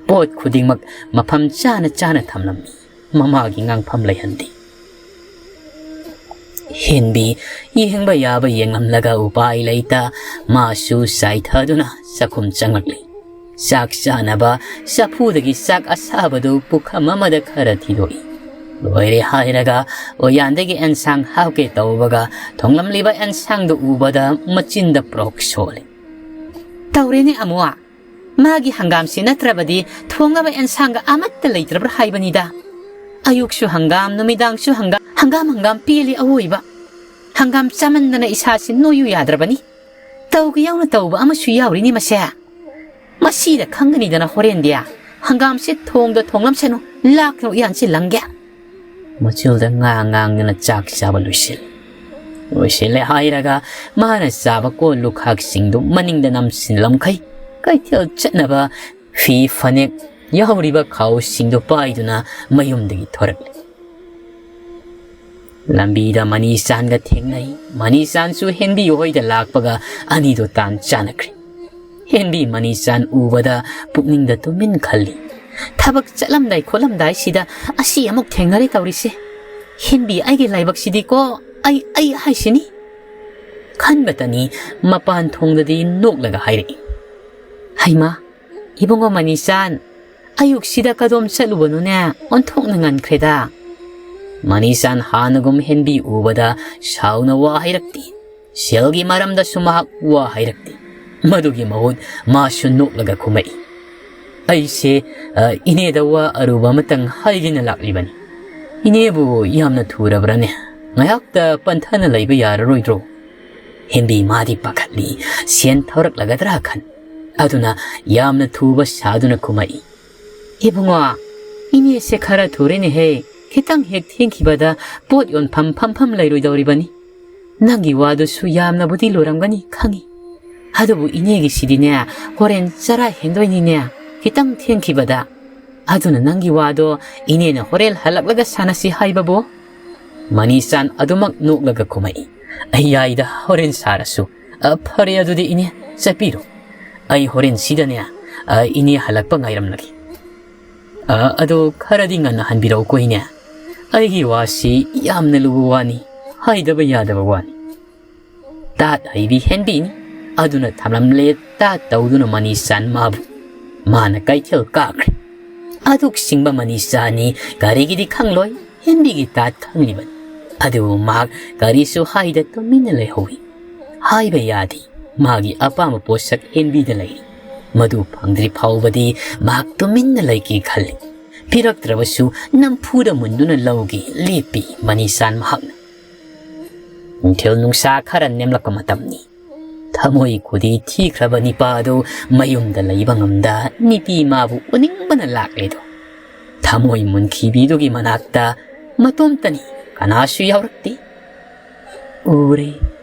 ꯄꯣꯠ ꯈꯨꯗꯤꯡꯃꯛ ꯃꯐꯝ ꯆꯥꯅ ꯆꯥꯅ ꯊꯝꯂꯝꯃꯤ꯫ ꯃꯃꯥꯒꯤ ꯉꯥꯡꯐꯝ ꯂꯩꯍꯟꯗꯦ꯫ ꯍꯦꯟꯕꯤ ꯌꯦꯡꯕ ꯌꯥꯕ ꯌꯦꯡꯂꯝꯂꯒ ꯎꯄꯥꯏ ꯂꯩꯇ ꯃꯥꯁꯨ ꯆꯥꯏꯊꯗꯨꯅ ꯆꯥꯛꯈꯨꯝ ꯆꯪꯂꯛꯂꯤ꯫ ꯆꯥꯛ ꯆꯥꯅꯕ ꯆꯐꯨꯗꯒꯤ ꯆꯥꯛ ꯑꯁꯥꯕꯗꯨ ꯄꯨꯈꯝ ꯑꯃꯗ ꯈꯔ ꯊꯤꯗꯣꯛꯏ꯫ ꯂꯣꯏꯔꯦ ꯍꯥꯏꯔꯒ ꯑꯣꯌꯥꯟꯗꯒꯤ ꯑꯦꯟꯁꯥꯡ ꯍꯥꯞꯀꯦ ꯇꯧꯕꯒ ꯊꯣꯡꯂꯝꯂꯤꯕ ꯑꯦꯟꯁꯥꯡꯗꯨ ꯎꯕꯗ ꯃꯆꯤꯟꯗ ꯄ꯭ꯔꯣꯛ ꯁꯣꯜꯂꯤ꯫ "ꯇꯧꯔꯦꯅꯦ ꯑꯃꯨꯛ, ꯃꯥꯒꯤ ꯍꯪꯒꯥꯝꯁꯤ ꯅꯠꯇ꯭ꯔꯕꯗꯤ ꯊꯣꯡꯅꯕ ꯑꯦꯟꯁꯥꯡꯒ ꯑꯃꯠꯇ ꯂꯩꯇ꯭ꯔꯕ꯭ꯔꯥ ꯍꯥꯏꯕꯅꯤꯗ꯫ ꯑꯌꯨꯛꯁꯨ ꯍꯪꯒꯥꯝ, ꯅꯨꯃꯤꯗꯥꯡꯁꯨ ꯍꯪꯒꯥꯝ, ꯍꯪꯒꯥꯝ, ꯍꯪꯒꯥꯝ ꯄꯦꯜꯂꯤ ꯑꯋꯣꯏꯕ꯫ ꯍꯪꯒꯥꯝ ꯆꯥꯃꯟꯗꯅ ꯏꯁꯥꯁꯤ ꯅꯣꯏꯌꯨ ꯌꯥꯗ꯭ꯔꯕꯅꯤ꯫ ꯇꯧꯒꯦ ꯌꯥꯎꯅ ꯇꯧꯕ ꯑꯃꯁꯨ ꯌꯥꯎꯔꯤꯅꯤ ꯃꯁꯦ꯫ ꯃꯁꯤꯗ ꯈꯪꯒꯅꯤꯗꯅ ꯍꯣꯔꯦꯟꯗꯤ꯫ ꯍꯪꯒꯥꯝꯁꯦ ꯊꯣꯡꯗ ꯊꯣꯡꯂꯝꯁꯅꯨ, ꯂꯥꯛꯅ ꯎꯌꯥꯟꯁꯤ ꯂꯪꯒꯦ꯫ ꯃꯆꯤꯜꯗ ꯉꯥꯡ ꯉꯥꯡꯗꯅ ꯆꯥꯛ ꯆꯥꯕ ꯂꯣꯏꯁꯤꯜꯂꯤ꯫ ꯂꯣꯏꯁꯤꯜꯂꯦ ꯍꯥꯏꯔꯒ ꯃꯥꯅ ꯆꯥꯕ ꯀꯣꯜ ꯂꯨꯈꯥꯛꯁꯤꯡꯗꯨ ꯃꯅꯤꯡꯗ ꯅꯝꯁꯤꯜꯂꯝꯈꯩ ꯀꯩꯊꯦꯜ ꯆꯠꯅꯕ ꯐꯤ ꯐꯅꯦꯛ ꯌꯥꯎꯔꯤꯕ ꯈꯥꯎꯁꯤꯡꯗꯨ ꯄꯥꯏꯗꯨꯅ ꯃꯌꯨꯝꯗꯒꯤ ꯊꯣꯔꯛꯂꯤ꯫ ꯂꯝꯕꯤꯗ ꯃꯅꯤꯆꯥꯟꯒ ꯊꯦꯡꯅꯩ꯫ ꯃꯅꯤꯆꯥꯟꯁꯨ ꯍꯦꯟꯕꯤ ꯍꯣꯏꯗ ꯂꯥꯛꯄꯒ ꯑꯅꯤꯗꯨ ꯇꯥꯟ ꯆꯥꯅꯈ꯭ꯔꯦ꯫ ꯍꯦꯟꯕꯤ ꯃꯅꯤꯆꯥꯟ ꯎꯕꯗ ꯄꯨꯛꯅꯤꯡꯗ ꯇꯨꯃꯤꯟ ꯈꯜꯂꯤ, "ꯊꯕꯛ ꯆꯠꯂꯝꯗꯥꯏ ꯈꯣꯠꯂꯝꯗꯥꯏꯁꯤꯗ ꯑꯁꯤ ꯑꯃꯨꯛ ꯊꯦꯡꯅꯔꯦ ꯇꯧꯔꯤꯁꯦ꯫ ꯍꯦꯟꯕꯤ ꯑꯩꯒꯤ ꯂꯥꯏꯕꯛꯁꯤꯗꯤꯀꯣ, ꯑꯩ, ꯑꯩ ꯍꯥꯏꯁꯤꯅꯤ"꯫ ꯈꯟꯕꯇꯅꯤ ꯃꯄꯥꯟ ꯊꯣꯡꯗꯗꯤ ꯅꯣꯛꯂꯒ ꯍꯥꯏꯔꯛꯏ, "ꯍꯩꯃꯥ, ꯏꯕꯨꯡꯉꯣ ꯃꯅꯤꯆꯥꯟ, ꯑꯌꯨꯛꯁꯤꯗ ꯀꯗꯣꯝ ꯆꯠꯂꯨꯕꯅꯣꯅꯦ? ꯑꯣꯟꯊꯣꯛꯅ ꯉꯟꯈ꯭ꯔꯦꯗ"꯫ ꯃꯅꯤꯆꯥꯟ ꯍꯥꯟꯅꯒꯨꯝ ꯍꯦꯟꯕꯤ ꯎꯕꯗ ꯁꯥꯎꯅ ꯋꯥ ꯍꯥꯏꯔꯛꯇꯦ꯫ ꯁꯦꯜꯒꯤ ꯃꯔꯝꯗꯁꯨ ꯃꯍꯥꯛ ꯋꯥ ꯍꯥꯏꯔꯛꯇꯦ꯫ ꯃꯗꯨꯒꯤ ꯃꯍꯨꯠ ꯃꯥꯁꯨ ꯅꯣꯛꯂꯒ ꯈꯨꯝꯃꯛꯏ, "ꯑꯩꯁꯦ, ꯑ, ꯏꯅꯦꯗ ꯋꯥ ꯑꯔꯨꯕ ꯑꯃꯇꯪ ꯍꯥꯏꯒꯦꯅ ꯂꯥꯛꯂꯤꯕꯅꯤ꯫ ꯏꯅꯦꯕꯨ ꯌꯥꯝꯅ ꯊꯨꯔꯕ꯭ꯔꯅꯦ? ꯉꯥꯏꯍꯥꯛꯇ ꯄꯟꯊꯅ ꯂꯩꯕ ꯌꯥꯔꯔꯣꯏꯗ꯭ꯔꯣ?" ꯍꯦꯟꯕꯤ ꯃꯥꯗꯤ ꯄꯥꯈꯠꯂꯤ, ꯁꯦꯟ ꯊꯧꯔꯛꯂꯒꯗ꯭ꯔꯥ ꯈꯟ꯫ ꯑꯗꯨꯅ ꯌꯥꯝꯅ ꯊꯨꯕ ꯁꯥꯗꯨꯅ ꯈꯨꯝꯃꯛꯏ, "ꯏꯕꯨꯡꯉꯣ, ꯏꯅꯦꯁꯦ ꯈꯔ ꯊꯨꯔꯦꯅꯦꯍꯦ꯫ ꯈꯤꯇꯪ ꯍꯦꯛ ꯊꯦꯡꯈꯤꯕꯗ ꯄꯣꯠ ꯌꯣꯟꯐꯝ ꯐꯝꯐꯝ ꯂꯩꯔꯣꯏꯗꯧꯔꯤꯕꯅꯤ꯫ ꯅꯪꯒꯤ ꯋꯥꯗꯨꯁꯨ ꯌꯥꯝꯅꯕꯨꯗꯤ ꯂꯨꯔꯝꯒꯅꯤ ꯈꯪꯏ꯫ ꯑꯗꯨꯕꯨ ꯏꯅꯦꯒꯤꯁꯤꯗꯤꯅꯦ, ꯍꯣꯔꯦꯟ ꯆꯔꯥ ꯍꯦꯟꯗꯣꯏꯅꯤꯅꯦ, ꯈꯤꯇꯪ ꯊꯦꯡꯈꯤꯕꯗ꯫ ꯑꯗꯨꯅ ꯅꯪꯒꯤ ꯋꯥꯗꯣ ꯏꯅꯦꯅ ꯍꯣꯔꯦꯟ ꯍꯜꯂꯛꯂꯒ ꯁꯥꯟꯅꯁꯤ ꯍꯥꯏꯕꯕꯨ?" ꯃꯅꯤꯆꯥꯟ ꯑꯗꯨꯃꯛ ꯅꯣꯛꯂꯒ ꯈꯨꯝꯃꯛꯏ, "ꯑꯩ ꯌꯥꯏꯗ, ꯍꯣꯔꯦꯟ ꯁꯥꯔꯁꯨ꯫ ꯑ, ꯐꯔꯦ, ꯑꯗꯨꯗꯤ ꯏꯅꯦ, ꯆꯠꯄꯤꯔꯣ꯫ ꯑꯩ ꯍꯣꯔꯦꯟ ꯁꯤꯗꯅꯦ, ꯑ, ꯏꯅꯦ ꯍꯜꯂꯛꯄ ꯉꯥꯏꯔꯝꯂꯒꯦ꯫ ꯑ, ꯑꯗꯣ ꯈꯔꯗꯤ ꯉꯟꯅ ꯍꯟꯕꯤꯔꯛꯎꯀꯣ ꯏꯅꯦ꯫ ꯑꯩꯒꯤ ꯋꯥꯁꯤ ꯌꯥꯝꯅ ꯂꯨꯕ ꯋꯥꯅꯤ, ꯍꯥꯏꯗꯕ ꯌꯥꯗꯕ ꯋꯥꯅꯤ"꯫ ꯇꯥꯠ ꯍꯩꯕꯤ ꯍꯦꯟꯕꯤꯅꯤ꯫ ꯑꯗꯨꯅ ꯊꯝꯂꯝꯂꯦ ꯇꯥꯠ ꯇꯧꯗꯨꯅ ꯃꯅꯤꯆꯥꯟ ꯃꯥꯕꯨ꯫ ꯃꯥꯅ ꯀꯩꯊꯦꯜ ꯀꯥꯈ꯭ꯔꯦ꯫ ꯑꯗꯨꯛ ꯁꯤꯡꯕ ꯃꯅꯤꯆꯥꯟꯅꯤ ꯀꯔꯤꯒꯤꯗꯤ ꯈꯪꯂꯣꯏ, ꯍꯦꯟꯕꯤꯒꯤ ꯇꯥꯠ ꯈꯪꯂꯤꯕꯅꯤ꯫ ꯑꯗꯨꯕꯨ ꯃꯍꯥꯛ ꯀꯔꯤꯁꯨ ꯍꯥꯏꯗ ꯇꯨꯃꯤꯟꯅ ꯂꯩꯍꯧꯏ꯫ ꯍꯥꯏꯕ ꯌꯥꯗꯦ, ꯃꯥꯒꯤ ꯑꯄꯥꯝꯕ ꯄꯣꯠꯁꯛ ꯍꯦꯟꯕꯤꯗ ꯂꯩꯔꯤ꯫ ꯃꯗꯨ ꯐꯪꯗ꯭ꯔꯤ ꯐꯥꯎꯕꯗꯤ ꯃꯍꯥꯛ ꯇꯨꯃꯤꯟꯅ ꯂꯩꯒꯦ ꯈꯜꯂꯤ꯫ ꯄꯤꯔꯛꯇ꯭ꯔꯕꯁꯨ ꯅꯝꯐꯨꯗ ꯃꯨꯟꯗꯨꯅ ꯂꯧꯒꯦ ꯂꯦꯞꯄꯤ ꯃꯅꯤꯆꯥꯟ ꯃꯍꯥꯛꯅ꯫ ꯅꯨꯡꯊꯤꯜ ꯅꯨꯡꯁꯥ ꯈꯔ ꯅꯦꯝꯂꯛꯄ ꯃꯇꯝꯅꯤ꯫ ꯊꯃꯣꯏ ꯈꯨꯗꯤ ꯊꯤꯈ꯭ꯔꯕ ꯅꯤꯄꯥ ꯑꯗꯨ ꯃꯌꯨꯝꯗ ꯂꯩꯕ ꯉꯝꯗ ꯅꯤꯄꯤ ꯃꯥꯕꯨ ꯎꯅꯤꯡꯕꯅ ꯂꯥꯛꯂꯦꯗꯣ꯫ ꯊꯃꯣꯏ ꯃꯨꯟꯈꯤꯕꯤꯗꯨꯒꯤ ꯃꯅꯥꯛꯇ ꯃꯇꯣꯝꯇꯅꯤ, ꯀꯅꯥꯁꯨ ꯌꯥꯎꯔꯛꯇꯦ꯫ ꯎꯔꯦ,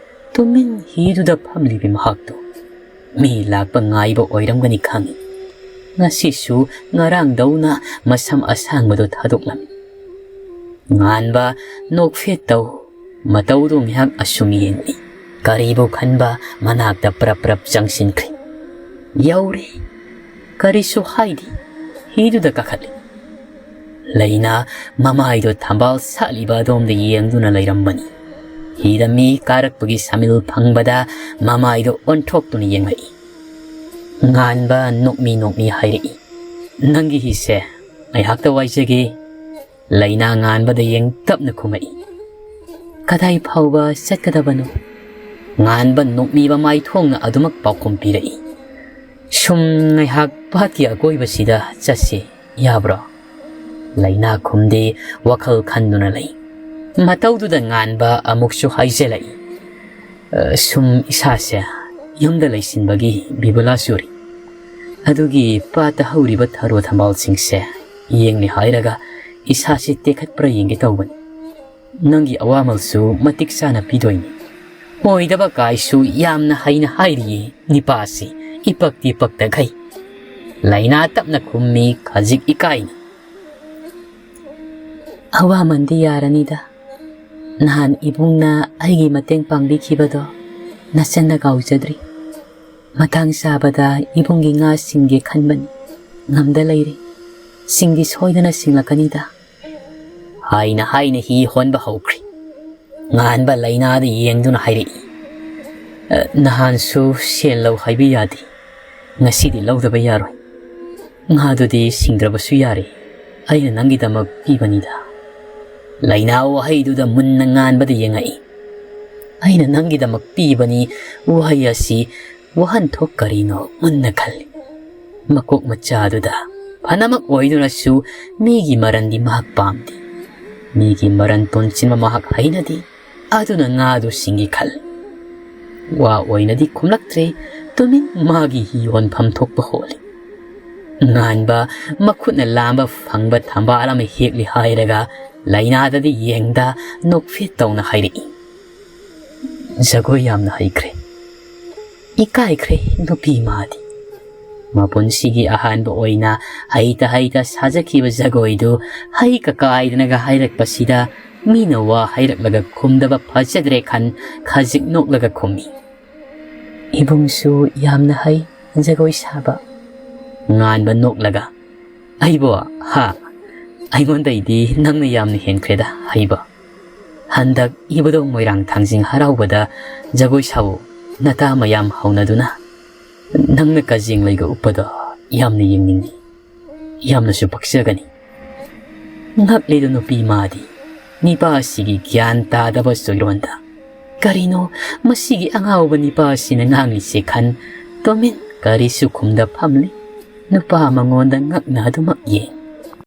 ꯇꯨꯃꯤꯟ ꯍꯤꯗꯨꯗ ꯐꯝꯂꯤꯕꯤ ꯃꯍꯥꯛꯇꯨ꯫ ꯃꯤ ꯂꯥꯛꯄ ꯉꯥꯏꯕ ꯑꯣꯏꯔꯝꯒꯅꯤ ꯈꯪꯏ꯫ ꯉꯁꯤꯁꯨ ꯉꯔꯥꯡꯗꯧꯅ ꯃꯁꯝ ꯑꯁꯥꯡꯕꯗꯨ ꯊꯥꯗꯣꯛꯂꯝꯃꯤ꯫ ꯉꯥꯟꯕ ꯅꯣꯛꯐꯦꯠ ꯇꯧ ꯃꯇꯧꯗꯨ ꯉꯥꯏꯍꯥꯛ ꯑꯁꯨꯝ ꯌꯦꯡꯂꯤ꯫ ꯀꯔꯤꯕꯨ ꯈꯟꯕ ꯃꯅꯥꯛꯇ ꯄ꯭ꯔꯞ ꯄ꯭ꯔꯞ ꯆꯪꯁꯤꯟꯈ꯭ꯔꯦ꯫ ꯌꯧꯔꯦ꯫ ꯀꯔꯤꯁꯨ ꯍꯥꯏꯗꯦ꯫ ꯍꯤꯗꯨꯗ ꯀꯥꯈꯠꯂꯤ꯫ ꯂꯩꯅꯥ ꯃꯃꯥꯏꯗꯣ ꯊꯝꯕꯥꯜ ꯁꯥꯠꯂꯤꯕ ꯑꯗꯣꯝꯗ ꯌꯦꯡꯗꯨꯅ ꯂꯩꯔꯝꯕꯅꯤ꯫ ꯍꯤꯗ ꯃꯤ ꯀꯥꯔꯛꯄꯒꯤ ꯁꯥꯃꯤꯜ ꯐꯪꯕꯗ ꯃꯃꯥꯏꯗꯣ ꯑꯣꯟꯊꯣꯛꯇꯨꯅ ꯌꯦꯡꯂꯛꯏ꯫ ꯉꯥꯟꯕ ꯅꯣꯛꯃꯤ ꯅꯣꯛꯃꯤ ꯍꯥꯏꯔꯛꯏ, "ꯅꯪꯒꯤ ꯍꯤꯁꯦ ꯉꯥꯏꯍꯥꯛꯇ ꯋꯥꯏꯖꯒꯦ?" ꯂꯩꯅꯥ ꯉꯥꯟꯕꯗ ꯌꯦꯡ ꯇꯞꯅ ꯈꯨꯝꯃꯛꯏ, "ꯀꯗꯥꯏ ꯐꯥꯎꯕ ꯆꯠꯀꯗꯕꯅꯣ?" ꯉꯥꯟꯕ ꯅꯣꯛꯃꯤꯕ ꯃꯥꯏꯊꯣꯡꯅ ꯑꯗꯨꯃꯛ ꯄꯥꯎꯈꯨꯝ ꯄꯤꯔꯛꯏ, "ꯁꯨꯝ ꯉꯥꯏꯍꯥꯛ ꯄꯥꯠꯀꯤ ꯑꯀꯣꯏꯕꯁꯤꯗ ꯆꯠꯁꯤ, ꯌꯥꯕ꯭ꯔꯣ?" ꯂꯩꯅꯥ ꯈꯨꯝꯗꯦ, ꯋꯥꯈꯜ ꯈꯟꯗꯨꯅ ꯂꯩ꯫ ꯃꯇꯧꯗꯨꯗ ꯉꯥꯟꯕ ꯑꯃꯨꯛꯁꯨ ꯍꯥꯏꯖꯤꯜꯂꯛꯏ, "ꯑ, ꯁꯨꯝ ꯏꯁꯥꯁꯦ ꯌꯨꯝꯗ ꯂꯩꯁꯤꯟꯕꯒꯤ ꯕꯤꯕꯨꯂꯥ ꯆꯨꯔꯤ꯫ ꯑꯗꯨꯒꯤ ꯄꯥꯠꯇ ꯍꯧꯔꯤꯕ ꯊꯔꯣ ꯊꯝꯕꯥꯜꯁꯤꯡꯁꯦ ꯌꯦꯡꯂꯦ ꯍꯥꯏꯔꯒ ꯏꯁꯥꯁꯦ ꯇꯦꯛꯈꯠꯄ꯭ꯔꯥ ꯌꯦꯡꯒꯦ ꯇꯧꯕꯅꯤ꯫ ꯅꯪꯒꯤ ꯑꯋꯥꯃꯜꯁꯨ ꯃꯇꯤꯛ ꯆꯥꯅ ꯄꯤꯗꯣꯏꯅꯤ꯫" ꯑꯣꯏꯗꯕ ꯀꯥꯏꯁꯨ ꯌꯥꯝꯅ ꯍꯩꯅ ꯍꯥꯏꯔꯤꯌꯦ ꯅꯤꯄꯥꯁꯤ, ꯏꯄꯛꯇꯤ ꯄꯛꯇꯈꯩ꯫ ꯂꯩꯅꯥ ꯇꯞꯅ ꯈꯨꯝꯃꯤ, ꯈꯖꯤꯛ ꯏꯀꯥꯏꯅ꯫ "ꯑꯋꯥꯃꯟꯗꯤ ꯌꯥꯔꯅꯤꯗ꯫ ꯅꯍꯥꯟ ꯏꯕꯨꯡꯅ ꯑꯩꯒꯤ ꯃꯇꯦꯡ ꯄꯥꯡꯕꯤꯈꯤꯕꯗꯣ ꯅꯆꯟꯅ ꯀꯥꯎꯖꯗ꯭ꯔꯤ꯫ ꯃꯇꯥꯡ ꯆꯥꯕꯗ ꯏꯕꯨꯡꯒꯤ ꯉꯥ ꯁꯤꯡꯒꯦ ꯈꯟꯕꯅꯤ꯫ ꯉꯝꯗ ꯂꯩꯔꯦ꯫ ꯁꯤꯡꯗꯤ ꯁꯣꯏꯗꯅ ꯁꯤꯡꯂꯛꯀꯅꯤꯗ꯫" ꯍꯥꯏꯅ ꯍꯥꯏꯅ ꯍꯤ ꯍꯣꯟꯕ ꯍꯧꯈ꯭ꯔꯦ꯫ ꯉꯥꯟꯕ ꯂꯩꯅꯥꯗ ꯌꯦꯡꯗꯨꯅ ꯍꯥꯏꯔꯛꯏ, "ꯑ, ꯅꯍꯥꯟꯁꯨ ꯁꯦꯟ ꯂꯧ ꯍꯥꯏꯕ ꯌꯥꯗꯦ꯫ ꯉꯁꯤꯗꯤ ꯂꯧꯗꯕ ꯌꯥꯔꯣꯏ꯫ ꯉꯥꯗꯨꯗꯤ ꯁꯤꯡꯗ꯭ꯔꯕꯁꯨ ꯌꯥꯔꯦ꯫ ꯑꯩꯅ ꯅꯪꯒꯤꯗꯃꯛ ꯄꯤꯕꯅꯤꯗ꯫" ꯂꯩꯅꯥ ꯋꯥꯍꯩꯗꯨꯗ ꯃꯨꯟꯅ ꯉꯥꯟꯕꯗ ꯌꯦꯡꯉꯛꯏ꯫ "ꯑꯩꯅ ꯅꯪꯒꯤꯗꯃꯛ ꯄꯤꯕꯅꯤ" ꯋꯥꯍꯩ ꯑꯁꯤ ꯋꯥꯍꯟꯊꯣꯛ ꯀꯔꯤꯅꯣ ꯃꯨꯟꯅ ꯈꯜꯂꯤ꯫ ꯃꯀꯣꯛ ꯃꯆꯥꯗꯨꯗ꯫ ꯐꯅꯃꯛ ꯑꯣꯏꯗꯨꯅꯁꯨ ꯃꯤꯒꯤ ꯃꯔꯟꯗꯤ ꯃꯍꯥꯛ ꯄꯥꯝꯗꯦ꯫ ꯃꯤꯒꯤ ꯃꯔꯟ ꯇꯣꯟꯁꯤꯟꯕ ꯃꯍꯥꯛ ꯍꯩꯅꯗꯦ꯫ ꯑꯗꯨꯅ ꯉꯥꯗꯨ ꯁꯤꯡꯒꯦ ꯈꯜ꯫ ꯋꯥ ꯑꯣꯏꯅꯗꯤ ꯈꯨꯝꯂꯛꯇ꯭ꯔꯦ꯫ ꯇꯨꯃꯤꯟ ꯃꯥꯒꯤ ꯌꯣꯟꯐꯝ ꯊꯣꯛꯄ ꯍꯣꯜꯂꯤ꯫ ꯉꯥꯟꯕ ꯃꯈꯨꯠꯅ ꯂꯥꯝꯕ ꯐꯪꯕ ꯊꯝꯕꯥꯜ ꯑꯃ ꯍꯦꯛꯂꯤ ꯍꯥꯏꯔꯒ ꯂꯥꯏꯅꯥꯗꯗꯤ ꯌꯦꯡꯗ ꯅꯣꯛꯐꯦꯠ ꯇꯧꯅ ꯍꯥꯏꯔꯛꯏ꯫ "ꯖꯒꯣꯏ ꯌꯥꯝꯅ ꯍꯩꯈ꯭ꯔꯦ꯫ ꯏꯀꯥꯏꯈ꯭ꯔꯦ ꯅꯨꯄꯤ ꯃꯥꯗꯤ꯫ ꯃꯄꯨꯟꯁꯤꯒꯤ ꯑꯍꯥꯟꯕ ꯑꯣꯏꯅ ꯍꯩꯇ ꯍꯩꯇ ꯁꯥꯖꯈꯤꯕ ꯖꯒꯣꯏꯗꯨ ꯍꯩ ꯀꯀꯥꯏꯗꯅꯒ ꯍꯥꯏꯔꯛꯄꯁꯤꯗ ꯃꯤꯅ ꯋꯥ ꯍꯥꯏꯔꯛꯂꯒ ꯈꯨꯝꯗꯕ ꯐꯖꯗ꯭ꯔꯦ ꯈꯟ ꯈꯖꯤꯛ ꯅꯣꯛꯂꯒ ꯈꯨꯝꯃꯤ꯫ ꯏꯕꯨꯡꯁꯨ ꯌꯥꯝꯅ ꯍꯩ ꯖꯒꯣꯏ ꯁꯥꯕ꯫" ꯉꯥꯟꯕ ꯅꯣꯛꯂꯒ, "ꯑꯩꯕꯣ? ꯍꯥ? ꯑꯩꯉꯣꯟꯗꯩꯗꯤ ꯅꯪꯅ ꯌꯥꯝꯅ ꯍꯦꯟꯈ꯭ꯔꯦꯗ ꯍꯩꯕ꯫ ꯍꯟꯗꯛ ꯏꯕꯨꯙꯧ ꯃꯣꯏꯔꯥꯡ ꯊꯥꯡꯖꯤꯡ ꯍꯔꯥꯎꯕꯗ ꯖꯒꯣꯏ ꯁꯥꯎ ꯅꯇꯥ ꯃꯌꯥꯝ ꯍꯧꯅꯗꯨꯅ꯫ ꯅꯪꯅ ꯀꯖꯦꯡ ꯂꯩꯒ ꯎꯞꯄꯗꯣ ꯌꯥꯝꯅ ꯌꯦꯡꯅꯤꯡꯏ꯫ ꯌꯥꯝꯅꯁꯨ ꯄꯛꯆꯒꯅꯤ꯫" ꯉꯛꯂꯤꯗ ꯅꯨꯄꯤ ꯃꯥꯗꯤ ꯅꯤꯄꯥ ꯑꯁꯤꯒꯤ ꯒ꯭ꯌꯥꯟ ꯇꯥꯗꯕ ꯆꯣꯏꯔꯣꯟꯗ꯫ ꯀꯔꯤꯅꯣ ꯃꯁꯤꯒꯤ ꯑꯉꯥꯎꯕ ꯅꯤꯄꯥ ꯑꯁꯤꯅ ꯉꯥꯡꯂꯤꯁꯦ ꯈꯟ ꯇꯨꯃꯤꯟ ꯀꯔꯤꯁꯨ ꯈꯨꯝꯗ ꯐꯝꯂꯤ꯫ ꯅꯨꯄꯥ ꯃꯉꯣꯟꯗ ꯉꯛꯅ ꯑꯗꯨꯃꯛ ꯌꯦꯡ꯫